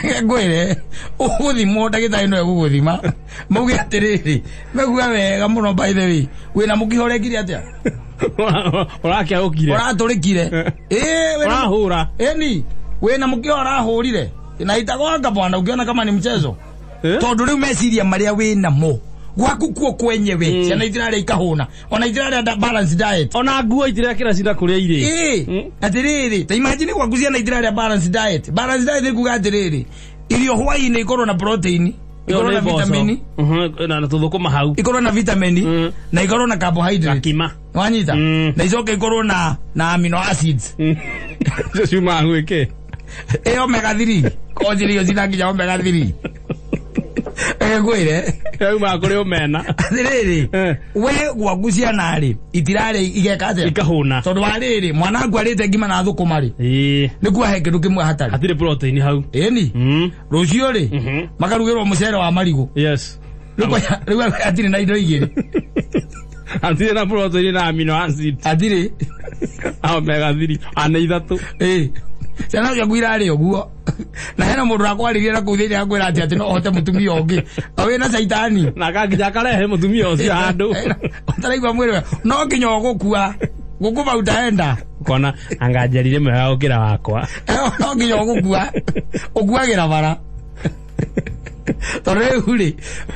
Reke ngwĩre ũgũthimwo, ndagĩtarĩ no egũgũthima mauge atĩrĩrĩ, meguga wega mũno, by the way, wĩna mũkiha ũrekire atĩa? Ũrakĩaũkire. Ũratũrĩkire ĩ wĩna Ũrahũra. Eni wĩna mũkiha ũrahũrire na itagonga bwana, ukiona kama ni mchezo. Tondũ rĩu meciria marĩa wĩnamo gwaku kuo kwenyewe, ciana itirarĩa ikahũna, ona itirarĩa balanced diet. Ona nguo itirekĩra cina kũrĩa irĩ. Ĩ atĩrĩrĩ, ta imagine gwaku ciana itirarĩa balanced diet. Balanced diet nĩ kuga atĩrĩrĩ, irio hwaĩ-inĩ ikorwo na protein, ikorwo na vitamini. Na tũthũkũma hau. Ikorwo na vitamini na ikorwo na carbohydrate. Gakima. Wanyita? Na icoke ikorwo na amino acids. Icio ciumaga gwĩkĩ? Ĩ omega 3 konjirio cina nginya omega 3 ngwĩre. Yaumaga kũrĩ omena. Atĩrĩrĩ, we gwaku ciana rĩ itirarĩ igeka atĩa? Ikahũna. Tondũ wa rĩrĩ, mwanangu arĩte ngima na thũkũma rĩ, nĩ kuga he kĩndũ kĩmwe hatarĩ. Hatirĩ protein hau. Ĩni rũciũ rĩ, makarugĩrwo mũcere wa marigũ. Rĩu rĩu hatirĩ na indo igĩrĩ. Hatirĩ na protein na amino acid. Hatirĩ. Omega 3 ana ithatũ. Ĩ ciana ciaku irarĩ ũguo na hena mũndũ ũrakwarĩria na kũu thĩinĩ akwĩra atĩ no ũhote mũtumia ũngĩ o wĩna caitani. Na kanginya akarehe mũtumia ũcio handũ. Ũtaraigua mwĩrĩ wega. No nginya ũgũkua gũkũba utaenda. Kona anganjarire mwega gũkĩra wakwa. No nginya ũgũkua ũkuagĩra bara, tondũ rĩu rĩ,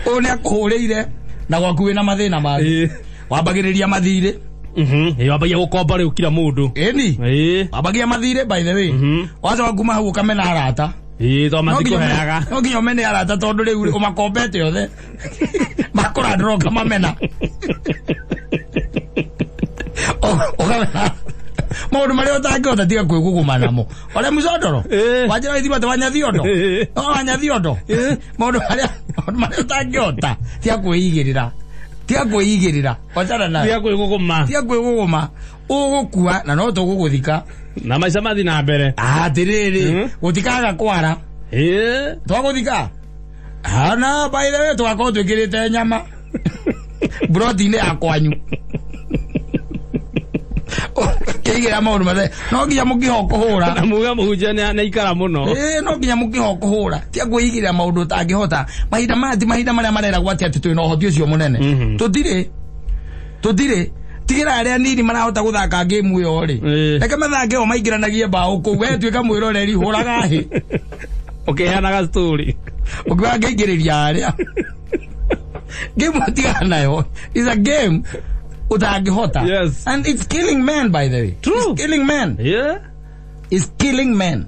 ũyũ nĩ akũhũrĩire na gwaku wĩna mathĩna mangĩ. Wambagĩrĩria mathirĩ. Ĩ wambagia gũkomba rĩu kila mũndũ. Ĩni wambagia mathirĩ, by the way. Wacoka kuma hau ũkamena arata. Ĩ to No nginya matikũheaga. No nginya ũmene arata, tondũ rĩu ũmakombete othe makũrandũra ũkamamena. Ũkamena maũndũ marĩa ũtangĩhota tiga kwĩgũgũma namo ũrĩa mũcondoro wanjĩra wĩthirwo atĩ wanyathiondo. No wanyathiondo maũndũ marĩa Maũndũ marĩa ũtangĩhota tia kwĩigĩrĩra, tia kwĩigĩrĩra, wachana nayo. Tia kwĩgũgũma. Tia kwĩgũgũma, ũgũkua na no tũgũgũthika. Na maica mathi na mbere. Atĩrĩrĩ, gũtikaga kwara. Twagũthika hana, by the way, tũgakorwo twĩkĩrĩte nyama broti-inĩ ya kwanyu. Kĩigĩra maũndũ mathe no nginya mũkĩho kũhũra. Na muga mũhunjia nĩ aikara mũno. No nginya mũkĩho kũhũra. Tia kwĩigĩrĩra maũndũ ũtangĩhota. Mahinda maya ti mahinda marĩa mareragwo atĩ atĩ twĩna ũhoti ũcio mũnene. Tũtirĩ. Tigĩra arĩa nini marahota gũthaka game ĩyo rĩ. Reke mathake o maingĩranagie mbaũ kũu. We tuĩka mwĩroreri, hũraga hĩ. Ũkĩheanaga story. Ũkiuga ngĩingĩrĩria arĩa. Game ũtigana nayo. It's a game utangĩhota. Yes. And it's killing men, by the way. True. It's killing men. Yeah. It's killing men.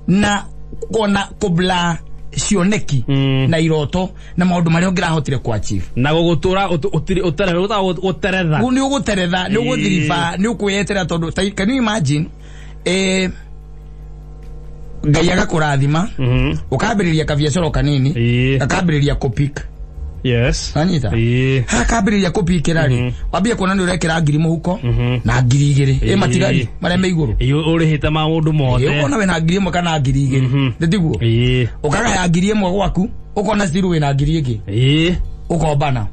Na kona kũbla cioneki na iroto na maũndũ marĩa ũngĩrahotire ku achieve. Na gũgũtũra ũteretha. Nĩ ũgũteretha, nĩ ũgũthiriba, nĩ ũkwĩyetera tondũ can you imagine Ngai agakũrathima, ũkambĩrĩria kabiacara kanini, gakambĩrĩria kũpik. Yes. Nanyita? Hakambĩrĩria kũpikĩra rĩ, wambie kuona nĩ ũrekĩra ngiri mũhuko na ngiri igĩrĩ. Ĩ matigari marĩa me igũrũ. Ũrĩhĩte maũndũ mothe. Ũkona wĩna ngiri ĩmwe kana ngiri igĩrĩ. Ndĩtiguo? Ũkagaya ngiri ĩmwe gwaku, ũkona still wĩna ngiri ĩngĩ. Ũkombana.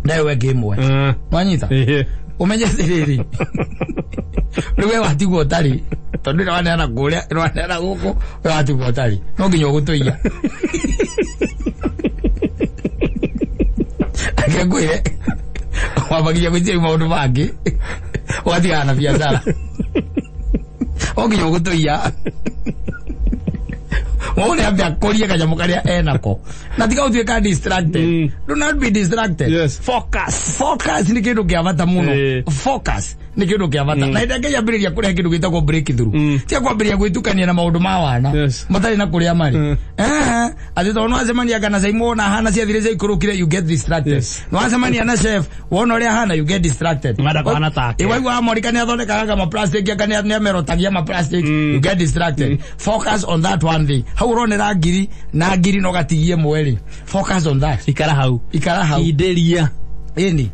Nayo ĩngĩ ĩmwe. Wanyita? Ũmenye atĩrĩrĩ. Rĩu we watigwo ũtarĩ. Tondũ ĩno waneana kũrĩa, ĩno waneana gũkũ, we watigwo ũtarĩ. No nginya ũgũtũiya. Reke ngwĩre, wambagia gwĩciria maũndũ mangĩ, ũgatigana na biacara. No nginya ũgũtũiya. Mũndũ nĩambe akũrie kanyamũ karĩa enako. Na tiga ũtuĩka distracted. Do not be distracted. Yes. Focus. Focus nĩ kĩndũ kĩa bata mũno. Focus nĩ kĩndũ kĩa bata. Na hĩndĩ ĩrĩa ngĩambĩrĩria kũrehe kĩndũ gĩtagwo breakthrough. Tia kwambĩrĩria gwĩtukania na maũndũ ma wana. Matarĩ na kũrĩa marĩ. Atĩ tondũ nĩwacemania kana Simon na hana ciathire ciaikũrũkire, you get distracted. Nĩwacemania na chef, wona ũrĩa hana, you get distracted. Ng'ada kũhana take. Waigua Amorika nĩathondekaga ma plastic aka nĩamerotagia ma plastic, you get distracted. Focus on that one thing. Hau ũronera ngiri na ngiri no gatigie mweri. Focus on that. Ikara hau. Ikara hau. Kindĩria. Ĩni.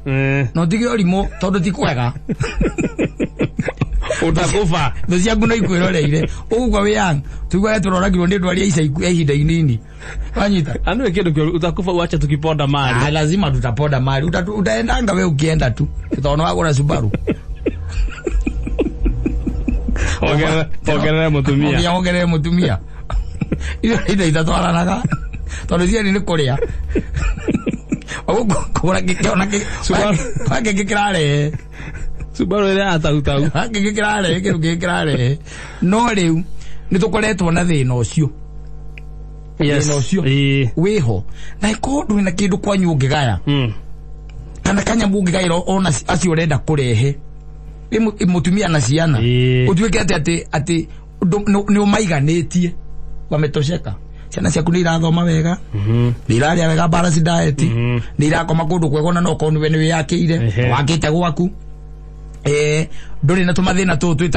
No tige ũrimũ tondũ ti kwega. Ũtakuba. Thũ ciaku no ikwĩroreire. Ũgũkua wĩ young. Tuiguage tũroragirwo nĩ ndwari ya ica ikuhĩ ihinda inini. Wanyita? Andu kĩndũ kĩũru, utakufa uache tukiponda mali. Ah, lazima tutaponda mali. Utaendanga we ukienda tu. Tondũ wagũra Subaru. Ongerere mũtumia. Ongerere mũtumia. Icio indo itatwaranaga. Tondũ cierĩ nĩ kũrĩa. Kũgũra kĩona kĩ kĩrarehe. Subaru ĩrĩa ya tautau. Kĩngĩ kĩrarehe, kĩndũ kĩngĩ kĩrarehe. No rĩu nĩ tũkoretwo na thĩna ũcio. Yes. Thĩna ũcio wĩho. Na ĩkorwo ndũrĩ na kĩndũ kwanyu ũngĩgaya. Kana kanyamũ ũngĩgaĩra ona acio ũrenda kũrehe. Mũtumia na ciana. Ũtuĩke atĩ atĩ nĩ ũmaiganĩtie. Wametosheka. Ciana ciaku nĩ irathoma wega, nĩ irarĩa wega balanced diet, nĩ irakoma kũndũ kwega ona no okorwo nĩwe nĩ wĩyakĩire, wakĩte gwaku. Ndũrĩ na tũmathĩna tũtũ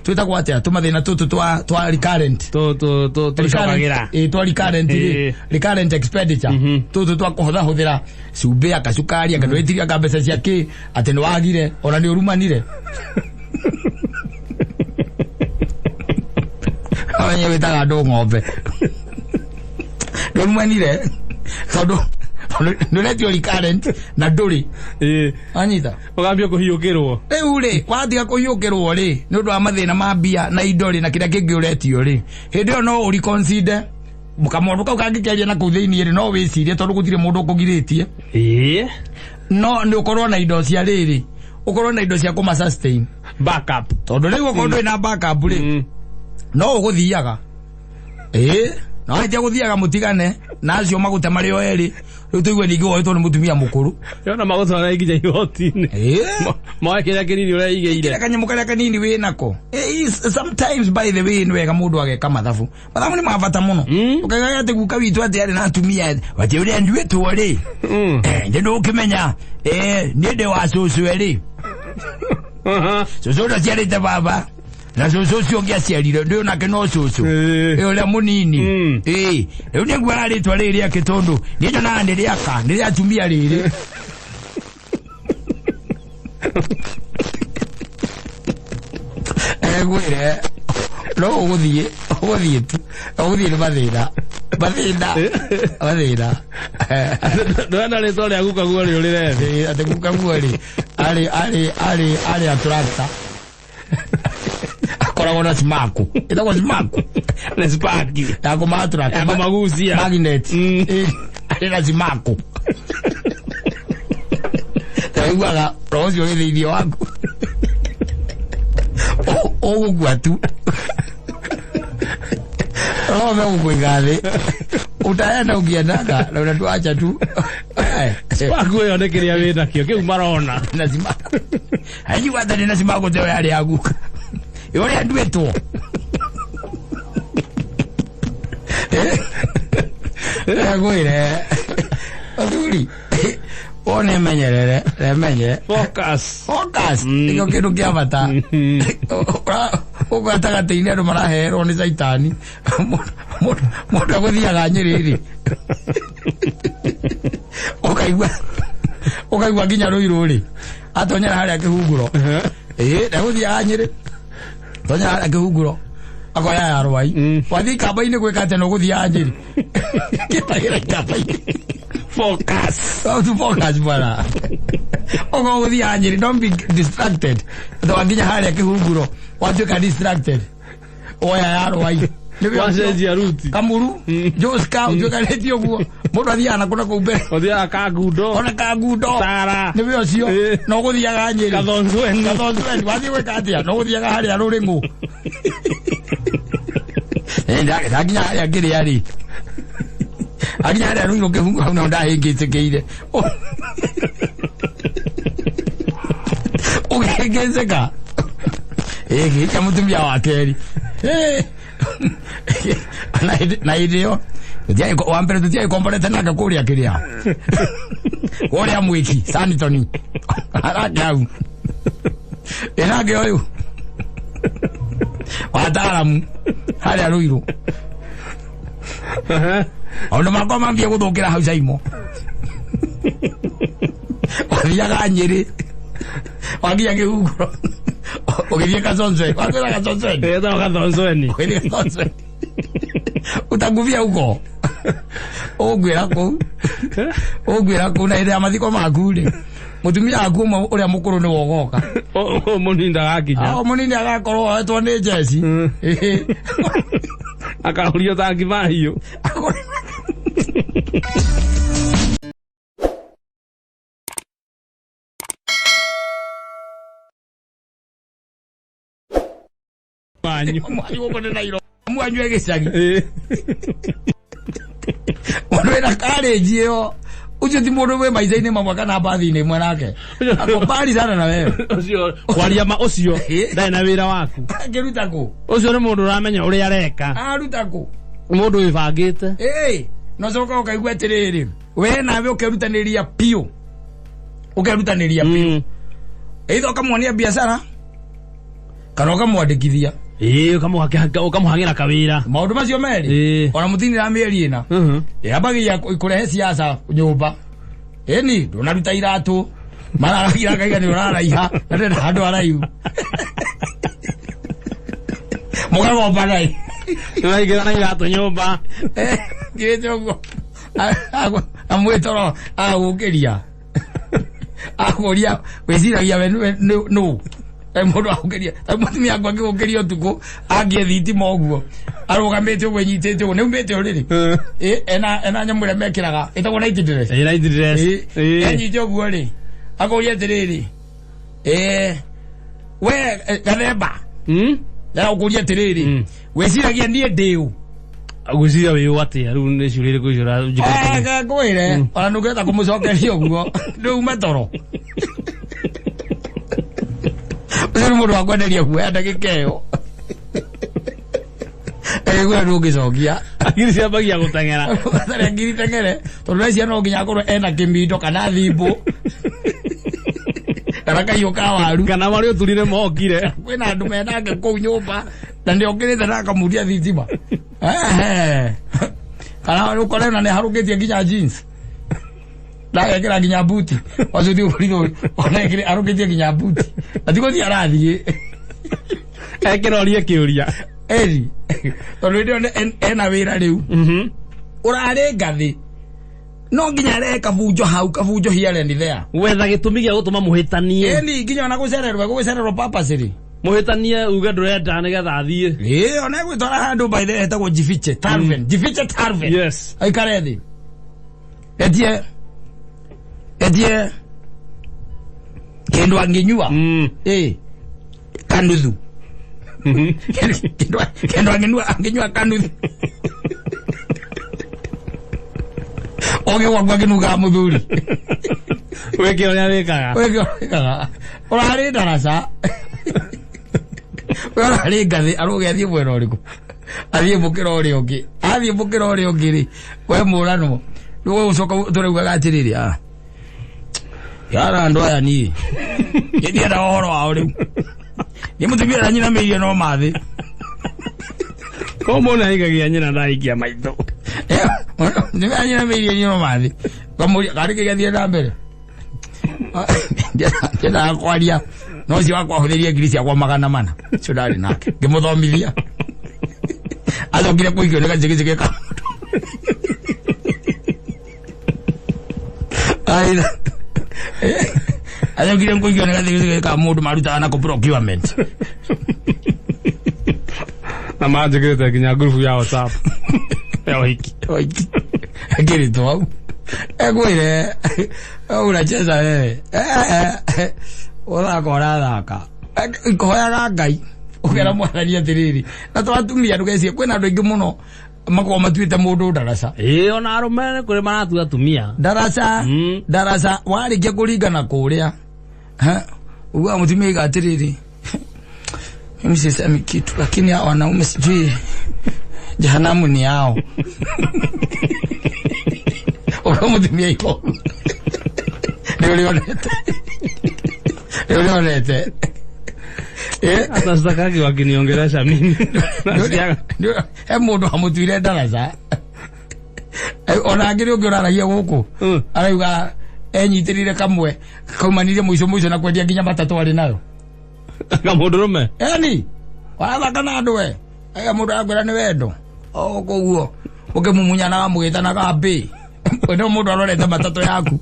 twĩtagwo atĩa tũmathĩna tũtũ twa recurrent. Tũcokagĩra. Twa recurrent rĩ, recurrent expenditure. Tũtũ twa kũhũthahũthĩra cumbĩ aka cukari aka ndwĩtiria aka mbeca cia kĩ atĩ nĩ wagire ona nĩ ũrumanire. Amenye wĩtaga andũ ng'ombe. Ndũrumanire tondũ nĩ ũretio recurrent na ndũrĩ. Wanyita? Ũgambia kũhiũkĩrwo. Rĩu rĩ, watiga kũhiũkĩrwo rĩ, nĩ ũndũ wa mathĩna ma mbia na indo rĩ, na kĩrĩa kĩngĩ ũretio rĩ, hĩndĩ ĩyo no ũreconsider. Kamũndũ kau kangĩkĩaria na kũu thĩinĩ rĩ, no wĩcirie tondũ gũtirĩ mũndũ ũkũgirĩtie. No nĩ ũkorwo na indo cia rĩrĩ, ũkorwo na indo cia kũma sustain. Backup. Tondũ rĩu okorwo ndũrĩ na backup rĩ, no ũgũthiaga. No hĩndĩ gũthiaga mũtigane na acio magũte marĩ o erĩ. Rĩu tũigue ningĩ woetwo nĩ mũtumia mũkũrũ. Yona magũtwara nginya igoti-inĩ. Moe kĩrĩa kĩnini ũreigĩire. Kĩrĩa kanyamũ karĩa kanini wĩ nako. Sometimes by the way nĩ wega mũndũ ageka mathabu. Mathabu nĩ ma bata mũno. Ũkaigaga atĩ guka witũ atĩ arĩ na atumia atĩ ũrĩa nduĩtwo rĩ. Nĩ ndũkĩmenya. Niĩ ndĩ wa cũcũ erĩ. Cũcũ ũrĩa ũciarĩte baba. Na cũcũ ũcio ũngĩ aciarire ndĩ onake no cũcũ. Ĩ ũrĩa mũnini. Ĩ rĩu nĩ nguoya rĩtwa rĩrĩ rĩake tondũ niĩ nyonaga nĩ rĩaka nĩ rĩa atumia rĩrĩ. Ngwĩre no ũgũthiĩ ũgũthiĩ tu ũgũthiĩ nĩ mathĩna mathĩna mathĩna. Ndwena rĩtwa rĩa gukaguo rĩũrĩre thĩ. Atĩ gukaguo rĩ arĩ arĩ arĩ arĩ attractor akoragwo na smaku ĩtagwo smaku Nĩ spaki. Ya kũmatura Ya kũmagucia. Magnet. Arĩ na smaku taiguaga roho ũcio wĩ thĩinĩ waku ũgũkua tu roho megũkũiga thĩ utaenda ukiendaga na unatuacha tu. Spaku ĩyo nĩ kĩrĩa wĩnakĩo kĩu marona. Na simaku aigua atĩ na simaku teo yarĩ ya guka ũrĩa nduĩtwo ngwĩre athuri wone menyerere remenye Focus. Focus nĩkĩo kĩndũ kĩa bata ũguo gatagatĩ-inĩ andũ maraherwo nĩ caitani mũndũ agũthiaga Nyĩrĩ rĩ ũkaigua ũkaigua nginya Rũirũ rĩ atonyera harĩa kĩhunguro ĩĩ ndegũthiaga Nyĩrĩ tonyera harĩa kĩhunguro akoya ya rwai wathiĩ ikamba-inĩ gwĩka atĩa na ũgũthiaga Nyĩrĩ kĩtagĩra ikamba-inĩ. Focus. How to focus bwana. Ogo gũthiaga Nyĩrĩ, don't be distracted. Tondũ harĩa kĩhunguro watuĩka distracted woya ya rwai Wacenjia ruti. Kamuru Joska ũtuĩkanĩtie ũguo mũndũ athiaga na kũna kũu mbere Ũthiaga Kangundo. Ona Kangundo. Tara. Nĩ wĩ ũcio no ũgũthiaga Nyĩrĩ. Kathonzweni. Kathonzweni wathiĩ gwĩka atĩa no ũgũthiaga harĩa Rũrĩng'ũ. Ndakinya harĩa ngĩrĩa rĩ akinya harĩa Rũirũ kĩhungo hau naho ndahĩngĩcĩkĩire ũkĩhĩngĩcĩka ĩgĩkia mũtumia wa kerĩ na hĩndĩ ĩyo wa mbere tũtiagĩkomborete nake kũrĩa kĩrĩa kũrĩa mwĩki Sanitoni arake hau ĩnake ũyũ wataaramu harĩa Rũirũ maũndũ makwa mambia gũthũkĩra hau Caimo wathiaga Nyĩrĩ wakinya kĩhunguro ũgĩthiĩ Kathonzweni wakwĩra Kathonzweni Ĩtagwo Kathonzweni. Ũgĩthiĩ Kathonzweni utakuvia huko ũngwĩra kũu ũngwĩra kũu na hĩndĩ ya mathiko maku rĩ mũtumia waku ũmwe ũrĩa mũkũrũ nĩwe ũgoka Mũnini ndagakinya. Mũnini agakorwo oetwo nĩ njeci Akahurio ta ngima hiũ. Mwanyu. Mwanyu gũkũ nĩ Nairobi. Mwanyu e gĩcagi. Mũndũ wĩna karĩnji ĩyo ũcio ti mũndũ wĩ maica-inĩ mamwe kana mbathi-inĩ ĩmwe nake. Ako mbali sana na wewe. Ũcio kwaria ma ũcio ndarĩ na wĩra waku. Angĩruta kũ? Ũcio nĩ mũndũ ũramenya ũrĩa areka. Aruta kũ? Mũndũ wĩbangĩte. Ĩĩ, no coka ũkaigua atĩrĩrĩ, we nawe ũkerutanĩria biũ. Ũkerutanĩria biũ. Either ũkamwonia biacara kana ũkamwandĩkithia. Ĩĩ, ũkamũhagĩra kawĩra. Maũndũ macio merĩ ona mũtinira mĩeri ĩna. Yambagia kũrehe siasa nyũmba. Ĩni ndũnaruta iratũ mararagira kaiga nĩ ũraraiha na ndĩrenda handũ haraihu. Mũkagombana ĩ. Nĩwaingĩra na iratũ nyũmba. Ngirĩte ũguo amwĩtoro agũkĩria akũria wĩciragia we nũ mũndũ agũkĩria mũtumia wakwa akĩgũkĩria ũtukũ angie thitima ũguo arũgamĩte ũguo enyitĩte ũguo nĩaumĩte ũrĩrĩ ena nyamũ ĩrĩa mekĩraga ĩtagwo night dress. Ĩ night dress. Enyite ũguo rĩ akũria atĩrĩrĩ we gathemba ndĩragũkũria atĩrĩrĩ wĩciragia niĩ ndĩ ũ Gwĩciria wĩ ũ atĩa rĩu nĩ ciũria irĩkũ icio ũranjĩkĩra? Ngwĩre ona ndũngĩhota kũmũcokeria ũguo ndũume toro. Ũcio nĩ mũndũ wa kwenderia guoya ndagĩka ĩyo. Ĩguo ndũngĩcokia. Ngiri ciambagia gũteng'era. Ũgatharia ngiri teng'ere tondũ reciria no nginya akorwo ena kĩmindo kana thimbũ. Kana kahiũ ka waru. Kana marĩa ũturire mokire. Kwĩna andũ menake kũu nyũmba na nĩokĩrĩte na akamuria thitima. Kana ũkore na nĩharũkĩtie nginya jeans. Ndagekĩra nginya buti. Wacuthi ũbũrithwo ona arũkĩtie nginya buti. Na ti gũthiĩ arathiĩ. Ekĩrorie kĩũria. Eri. Tondũ hĩndĩ ĩyo ena wĩra rĩu. Ũrarĩ ngathĩ. No nginya arehe kabunjo hau, kabunjo here and there. Wetha gĩtũmi gĩa gũtũma mũhĩtanie. Eni nginya ona gũcererwo, gũcererwo purposely. Mũhĩtanie uge ndũrenda nĩgetha athiĩ. Ĩĩ, ona egwĩtwara handũ by the way etagwo Jifiche Tarven. Jifiche Tarven. Yes. Aikare thĩ. Etie kĩndũ angĩnyua. Ĩĩ. Kanuthu. Kĩndũ angĩnyua kanuthu. Oge gwaku akĩnungaga mũthuri. Wĩke ũrĩa wĩkaga. Wĩke ũrĩa wĩkaga. Ũrarĩ ndaraca. We ũrarĩ ngathĩ arũge athiĩ mwena ũrĩkũ. Athiĩ mũkĩra ũrĩa ũngĩ. Athiĩ mũkĩra ũrĩa ũngĩ rĩ, we mũranwo. Rĩu ũcoka tũraugaga atĩrĩrĩ, ah. Yara andũ aya niĩ. Niĩ ndiendaga ũhoro wao rĩu. Niĩ mũtumia ũrĩa nyinamĩirie no mathĩ. Ko mũndũ aikagia nyina ndaikia maitho. Nĩ nyinamĩirie no mathĩ. Kamũria karĩ kĩgathiĩ na mbere. Ndiendaga kwaria. No ũcio wakwa ahũthĩrie ngiri ciakwa 400. Ũcio ndarĩ nake. Ngĩmũthomithia. Acokire kũikio nĩ gacĩgĩcĩgĩ ka mũndũ. Aira. Acokire kũikio nĩ gacĩgĩcĩgĩ ka mũndũ marutaga nako procurement. Na manjĩkĩrĩte nginya ngurubu ya WhatsApp. Ya ũhiki. Ũhiki. Akĩrĩtwo hau. Ekwĩre, unacheza wewe. Ũthaka ũrathaka. Ikohoyaga Ngai. Ũkera mwathani atĩrĩrĩ. Na to atumia ndũgecirie kwĩna andũ aingĩ mũno makoragwo matuĩte mũndũ ndaraca. Ĩĩ ona arũme nĩ kũrĩ maratua atumia. Ndaraca. Ndaraca warĩkia kũringana kũrĩa. Ugaga mũtumia aiga atĩrĩrĩ. Mimi sisemi kitu lakini hao wanaume sijui jehanamu ni yao. Ugaga mũtumia aiga ũguo. Nĩ ũrĩonete. Nĩ ũrĩonete. Hata sitakaki wakiniongelesha mimi. He mũndũ amũtuire ndaraca. Ona angĩ ũngĩ ũraragia gũkũ. Arauga enyitĩrĩire kamwe kaumanire mũico mũico na kwendia nginya matatũ arĩ nayo. Kamũndũrũme? Eni. Warathaka na andũ we. Aya mũndũ arakwĩra nĩ wendo. O koguo ũkĩmumunyanaga mũgĩtanaga mbĩ. No mũndũ arorete matatũ yaku.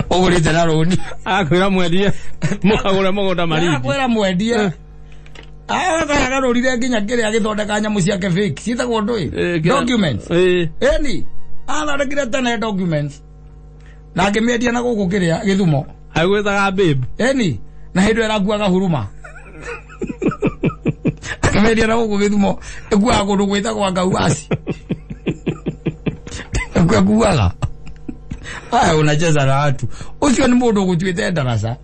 Ũgũrĩte na rũni. Akwĩra mwendie. Mũkagũre mũgũnda Malindi. Akwĩra mwendie. Agarũrire nginya kĩrĩa agĩthondeka nyamũ ciake fake. Ciĩtagwo ndũĩ? Documents. Eni. Athondekire tene documents. Na akĩmĩendia na gũkũ kĩrĩa Gĩthumo. Agwĩtaga babe. Eni. Na hĩndĩ ĩyo ĩrakuaga huruma. Akĩmĩendia na gũkũ Gĩthumo. Ĩkuaga kũndũ gwĩtagwo Ngauasi. Ĩkuaga. Aya unacheza na watu. Ũcio nĩ mũndũ ũgũtuĩte ndaraca.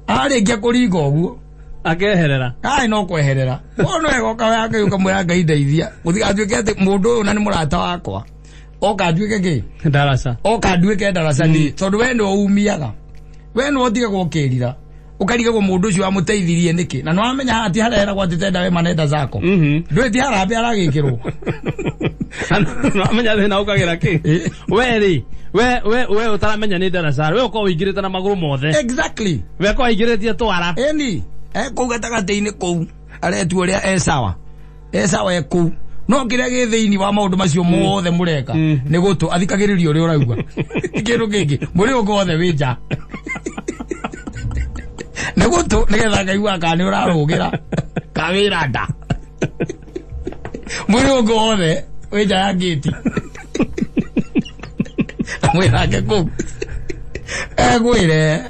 Arĩkia kũringa ũguo. Akeherera. Ai no kweherera. Ono egoka yake ukamwĩra Ngai ndeithia. Gũtigatuĩke atĩ mũndũ ũyũ na nĩ mũrata wakwa. Oka nduĩke kĩ? Ndaraca. Oka nduĩke ndaraca niĩ. Tondũ we nĩwe umiaga. We nĩwe ũtigagwo ũkĩrira. Ũkarigagwo mũndũ ũcio wamũteithirie nĩkĩ. Na nĩwamenya haha ti harĩa heragwo atĩ tenda wema nenda zako. Ndũĩ ti harambee aragĩkĩrwo. Nĩwamenya thĩna ũkagĩra kĩ? We rĩ, we ũtaramenya nĩ ndaraca. We ũkorwo ũingĩrĩte na magũrũ mothe. Exactly. We ũkorwo ũingĩrĩtie twara. Eni. Kũu gatagatĩ-inĩ kũu aretua ũrĩa e sawa. E sawa e kũu. No kĩrĩa gĩ thĩinĩ wa maũndũ macio mothe mũreka nĩ gũtũ athikagĩrĩria ũrĩa ũrauga. Kĩndũ kĩngĩ mũrĩ ũngĩ wothe wĩ nja. Nĩ gũtũ nĩgetha ngaigua kana nĩ ũrarũgĩra kana wĩ nda. Mũrĩ ũngĩ wothe wĩ nja ya ngĩti. Mwĩrake kũu. Egwĩre.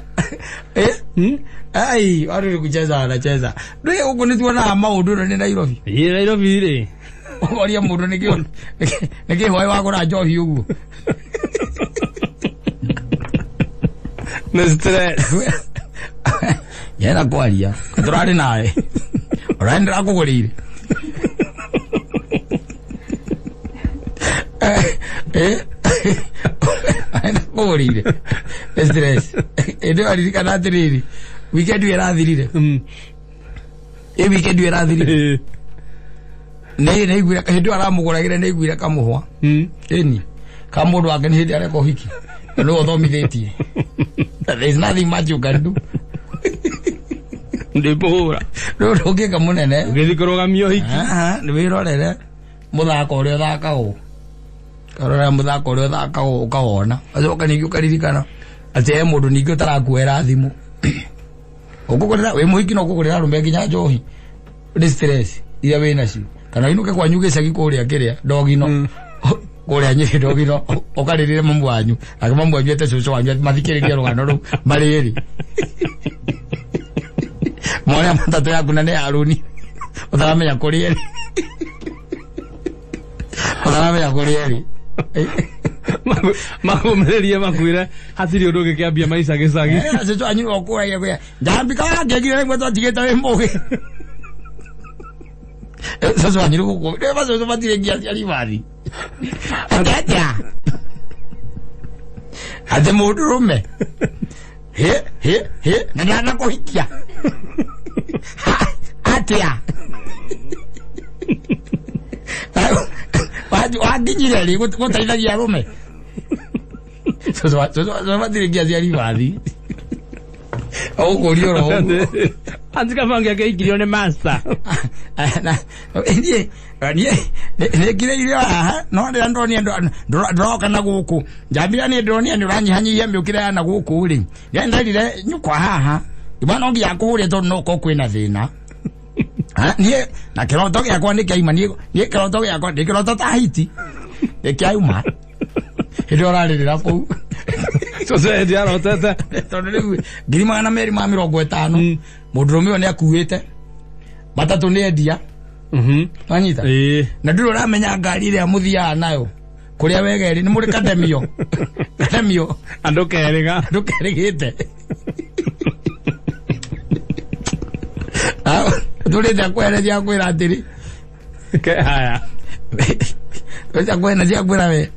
Ai, watu ni kucheza wanacheza. Ndio huko ni tuona maũndũ nĩ Nairobi. Ĩ Nairobi rĩ. Ũkoria mũndũ nĩkĩ hwaĩ wagũra njohi ũguo. Nĩ stress. Yena kwaria. Tũrarĩ nawe. Ũrarĩ ndĩrakũgũrĩire. Kũgũrĩire. Stress. Ĩndĩ waririkana atĩrĩrĩ, weekend ĩyo ĩrathirire. Ĩ weekend ĩyo ĩrathirire. Nĩ nĩiguire hĩndĩ ĩyo aramũgũragĩra nĩaiguire kamũhwa. Ĩni. Ka mũndũ wake nĩ hĩndĩ areka ũhiki. Na nĩwe ũthomithĩtie. There is nothing much you can do. Ndĩmũhũra. Rĩu ndũngĩka mũnene. Ũgĩthiĩ kũrũgamia ũhiki. Aha, nĩ wĩrorere mũthako ũrĩa ũthakagwo. Ũkarora mũthako ũrĩa ũthakagwo ũkawona. Ũgacoka ningĩ ũkaririkana atĩ he mũndũ ningĩ ũtarakuoera thimũ. Ũkũgũrĩra wĩ mũhiki no ũkũgũrĩra arũme nginya njohi. Nĩ stress iria wĩ nacio. Kana ũinũke kwanyu gĩcagi kũrĩa kĩrĩa ndogino. Kũrĩa Nyĩrĩ ndogino ũkarĩrĩre mamu wanyu. Nake mamu wanyu ete cũcũ wanyu mathikĩrĩrie rũgano rũu marĩ erĩ. Mwana matatũ yaku na nĩ ya rũni. Ũtaramenya kũrĩa ĩrĩ. Ũtaramenya kũrĩa ĩrĩ. Makũmĩrĩrie makwĩre hatirĩ ũndũ ũngĩkĩambia maica gĩcagi. Cũcũ wanyu okũragia kwĩra njambika wangĩkire rĩmwe twatigĩte wĩ mũgĩ. Cũcũ wanyu gũkũ. Rĩu macũcũ matirĩ nginya aciari bathi. Atĩ atĩa? Atĩ mũndũrũme. Hĩ hĩ hĩ na ndanakũhikia. Atĩa? Wanginyire rĩ gũteithagia arũme. Cũcũ matirĩ nginya aciari bathi. Ũgũkũria oro ũguo. Anti Kabange akĩhikirio nĩ master. Niĩ nĩngirĩire haha no rĩrĩa ndonire ndũroka na gũkũ njambira niĩ ndĩronire nĩ ũranyihanyihia mĩũkĩre ya na gũkũ rĩ nĩ nderire nyũkwa haha imwe no nginya ngũhũre tondũ no ũkorwo kwĩna thĩna. Niĩ na kĩroto gĩakwa nĩ kĩaima niĩ kĩroto gĩakwa nĩ kĩroto ta hiti nĩ kĩauma hĩndĩ ĩyo ũrarĩrĩra kũu. Cũcũ hĩndĩ arotete. Tondũ rĩu 250,000 mũndũrũme ũyũ nĩ akuĩte matatũ nĩ endia. Wanyita? Na ndũrĩ ũramenya ngari ĩrĩa mũthiaga nayo kũrĩa wega ĩrĩ nĩ mũrĩ katemio. Katemio. Andũ kerĩga. Andũ kerĩgĩte. Tũrĩte kwereria kwĩra atĩrĩ. Ke haya. Tũrĩte kwereria kwĩra we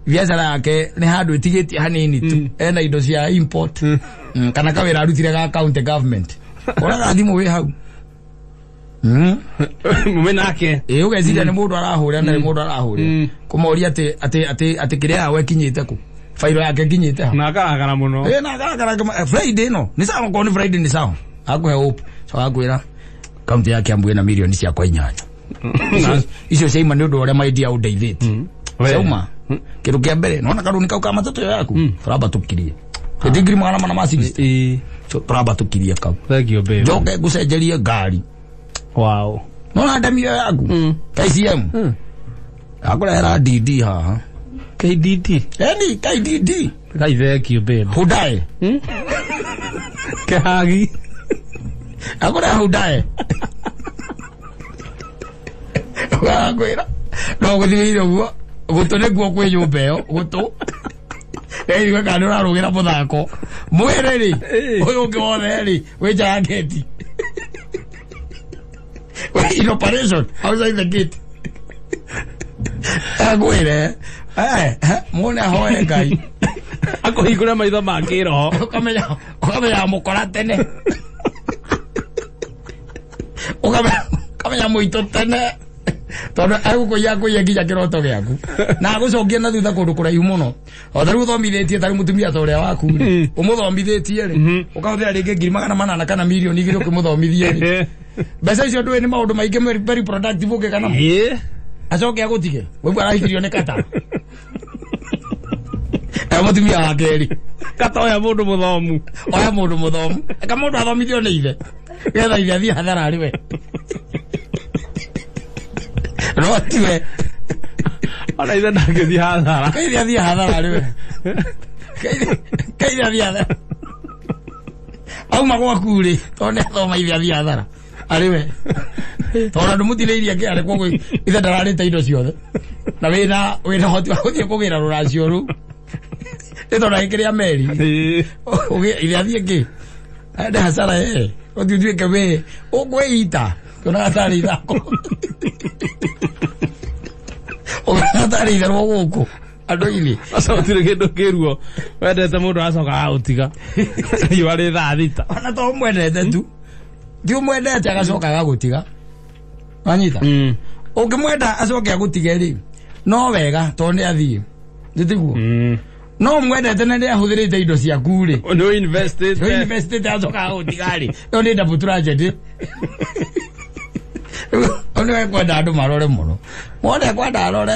biacara yake nĩ handũ ĩtigĩtie hanini tu. Ena indo cia import. Kana kawĩra arutire ga county government. Ũraga thimũ wĩ hau. Mume nake. Ĩ ũgeciria nĩ mũndũ arahũra na nĩ mũndũ arahũra. Kũmoria atĩ atĩ atĩ atĩ kĩrĩa yawe ĩkinyĩte kũ. Fairo yake ĩkinyĩte ha. Na akarakara mũno. Ĩ na akarakara Friday no. Nĩ sawa okorwo nĩ Friday nĩ sawa. Akũhe hope. Sawa akwĩra kaunti ya Kiambu ĩna mirioni ciakwa 8. Icio ciaima nĩ ũndũ wa ũrĩa maidia ũndeithĩtie. Ciauma. Kĩndũ kĩa mbere nona karũni kau ka matatũ ĩyo yaku. Tũramba tũkirie. Ĩndĩ 460,000. Tũramba tũkirie kau. Thank you babe. Njoke ngũcenjerie ngari. Wow. Nona ndemio yaku. KCM. Akũrehera DD haha. KDD. Eni KDD. Kai thank you babe. Hyundai. Kehagi. Akũrehera Hyundai. Akwĩra. No gũthirĩire ũguo. Gũtũ nĩkuo kwĩ nyũmba ĩyo. Gũtũ. Ĩrigwe kana nĩ ũrarũgĩra mũthako. Mwĩrĩ rĩ, ũyũ ũngĩ wothe rĩ, wĩ nja ya gate. In operation outside the gate. Akwĩre, muone ahoe Ngai. Akũhingũre maitho ma kĩroho. Ũkamenya mũkora tene. Ũkamenya mũitũ tene. Tondũ egũkũiya kũiya nginya kĩroto gĩaku. Na agũcokie na thutha kũndũ kũraihu mũno. O ta rĩu ũthomithĩtie ta rĩu mũtumia ta ũrĩa waku rĩ, ũmũthomithĩtie rĩ, ũkahũthĩra rĩngĩ 800,000 kana 2,000,000 ũkĩmũthomithie rĩ. Mbeca icio ndũĩ nĩ maũndũ maingĩ very productive ũngĩka namo. Acoke agũtige. Waigua arahikirio nĩ kata. Mũtumia wa kerĩ. Kata oya mũndũ mũthomu. Oya mũndũ mũthomu. Eka mũndũ athomithio nĩ ithe. Getha ithe athiĩ hathara arĩ we. No tiwe. Ona ithe ndangĩthiĩ hathara. Kaithe athiĩ hathara arĩ we. Kaithe athiĩ hathara. Auma gwaku rĩ, tondũ nĩ athoma ithe athiĩ hathara. Arĩ we. Tondũ ndũmũtinĩirie kĩarĩ koguo ithe ndararĩte indo ciothe. Na wĩna ũhoti wa gũthiĩ kũgĩra rũracio rũu. Nĩ tondũ agĩkĩrĩa meri. Ithe athiĩ kĩ? Ende hasara ĩ. Ũthiĩ ũtuĩke wĩ ũkwĩita. Kĩonaga tarĩ ithako. Ũkĩona tarĩ itherũ gũkũ. Andũ-inĩ. Aca gũtirĩ kĩndũ kĩruo wendete mũndũ acoka agũtiga riũa rĩ thaa thita. Ona to ũmwendete tu, ti ũmwendete agacoka agagũtiga. Wanyita? Ũngĩmwenda acoke agũtige rĩ, no wega tondũ nĩ athiĩ. Nĩ tiguo? No ũmwendete na nĩ ahũthĩrĩte indo ciaku rĩ. Nĩ invested. Nĩ investite acoka agũtiga rĩ. Ĩyo nĩ double tragedy. Rĩu nĩ kwenda andũ marore mũno. Wone kwenda arore.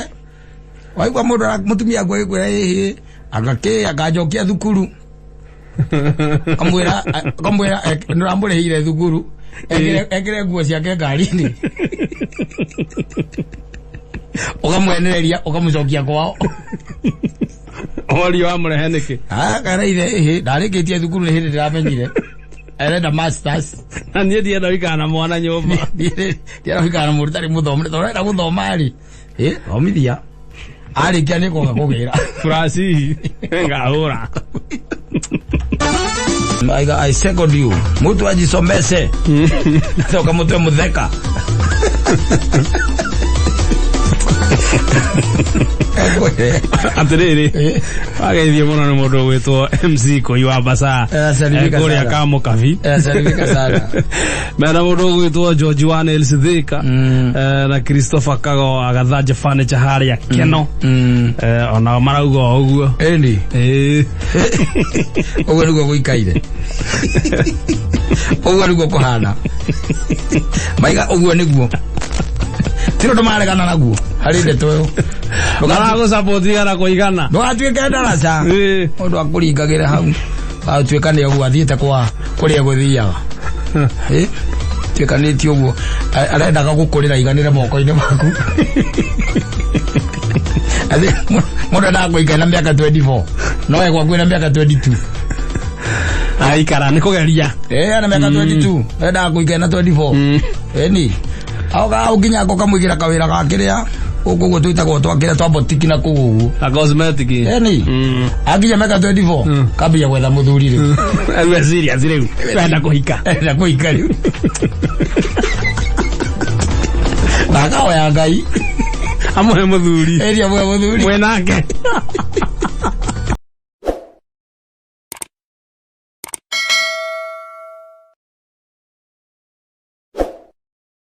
Waigua mũndũ mũtumia aku agĩkwĩra ĩhĩ, agakĩ akanjokia thukuru. Kamwĩra kamwĩra nĩ ũramũrĩhĩire thukuru. Ekĩre nguo ciake ngari-inĩ. Ũkamwenereria ũkamũcokia kwao. Orio wamũrehe nĩkĩ? Ah, karaire ĩhĩ, ndarĩkĩtie thukuru nĩ hĩndĩ ndĩramenyire. Arenda masters. Na niĩ ndienda gũikara na mwana nyũmba. Ndienda gũikara na mũndũ ũtarĩ mũthomu, tondũ ũrenda gũthoma rĩ. Thomithia. Arĩkia nĩ koga kũgĩra. Furacihi ngahũra. I second you. Mtu ajisomeshe. Toka mtu mutheka. Atiriri, wageithio mũno nĩ mũndũ ũgwĩtwo MC Kũi wa Basaa kũrĩa Kamũkabi. Salimika sana. Mena mũndũ ũgwĩtwo George wa Nails Thika na Christopher Kago agathanja furniture harĩa Keno. Onao marauga o ũguo. Ĩni. Ũguo nĩguo gũikaire. Ũguo nĩguo kũhana. Maiga ũguo nĩguo. Ti ũndũ maregana naguo harĩ ndeto ĩyo. Maragũsupport igana kwa igana. Ndũgatuĩke ndaraca. Mũndũ akũringagĩre hau. Atuĩka nĩ ũguo athiĩte kwa kũrĩa gũthiaga. Tuĩkanĩtie ũguo. Arendaga gũkũrĩra iganĩre moko-inĩ maku. Mũndũ endaga gũikara na mĩaka 24. No egwaku na mĩaka 22. Aikara nĩ kũgeria. Ana mĩaka 22. Endaga gũikara na 24. Ĩni. Auga nginya akoka kamũigĩra kawĩra ga kĩrĩa gũkũ ũguo twĩtagwo twakĩrĩa twa botiki na kũu ũguo. A cosmetic. Ĩni. Akinya mĩaka 24 kambia gwetha mũthuri rĩu. Rĩu serious rĩu. Wenda kũhika. Enda kũhika rĩu. Na akahoya Ngai. Amũhe mũthuri. Ĩri amũhe mũthuri. Mwĩnake.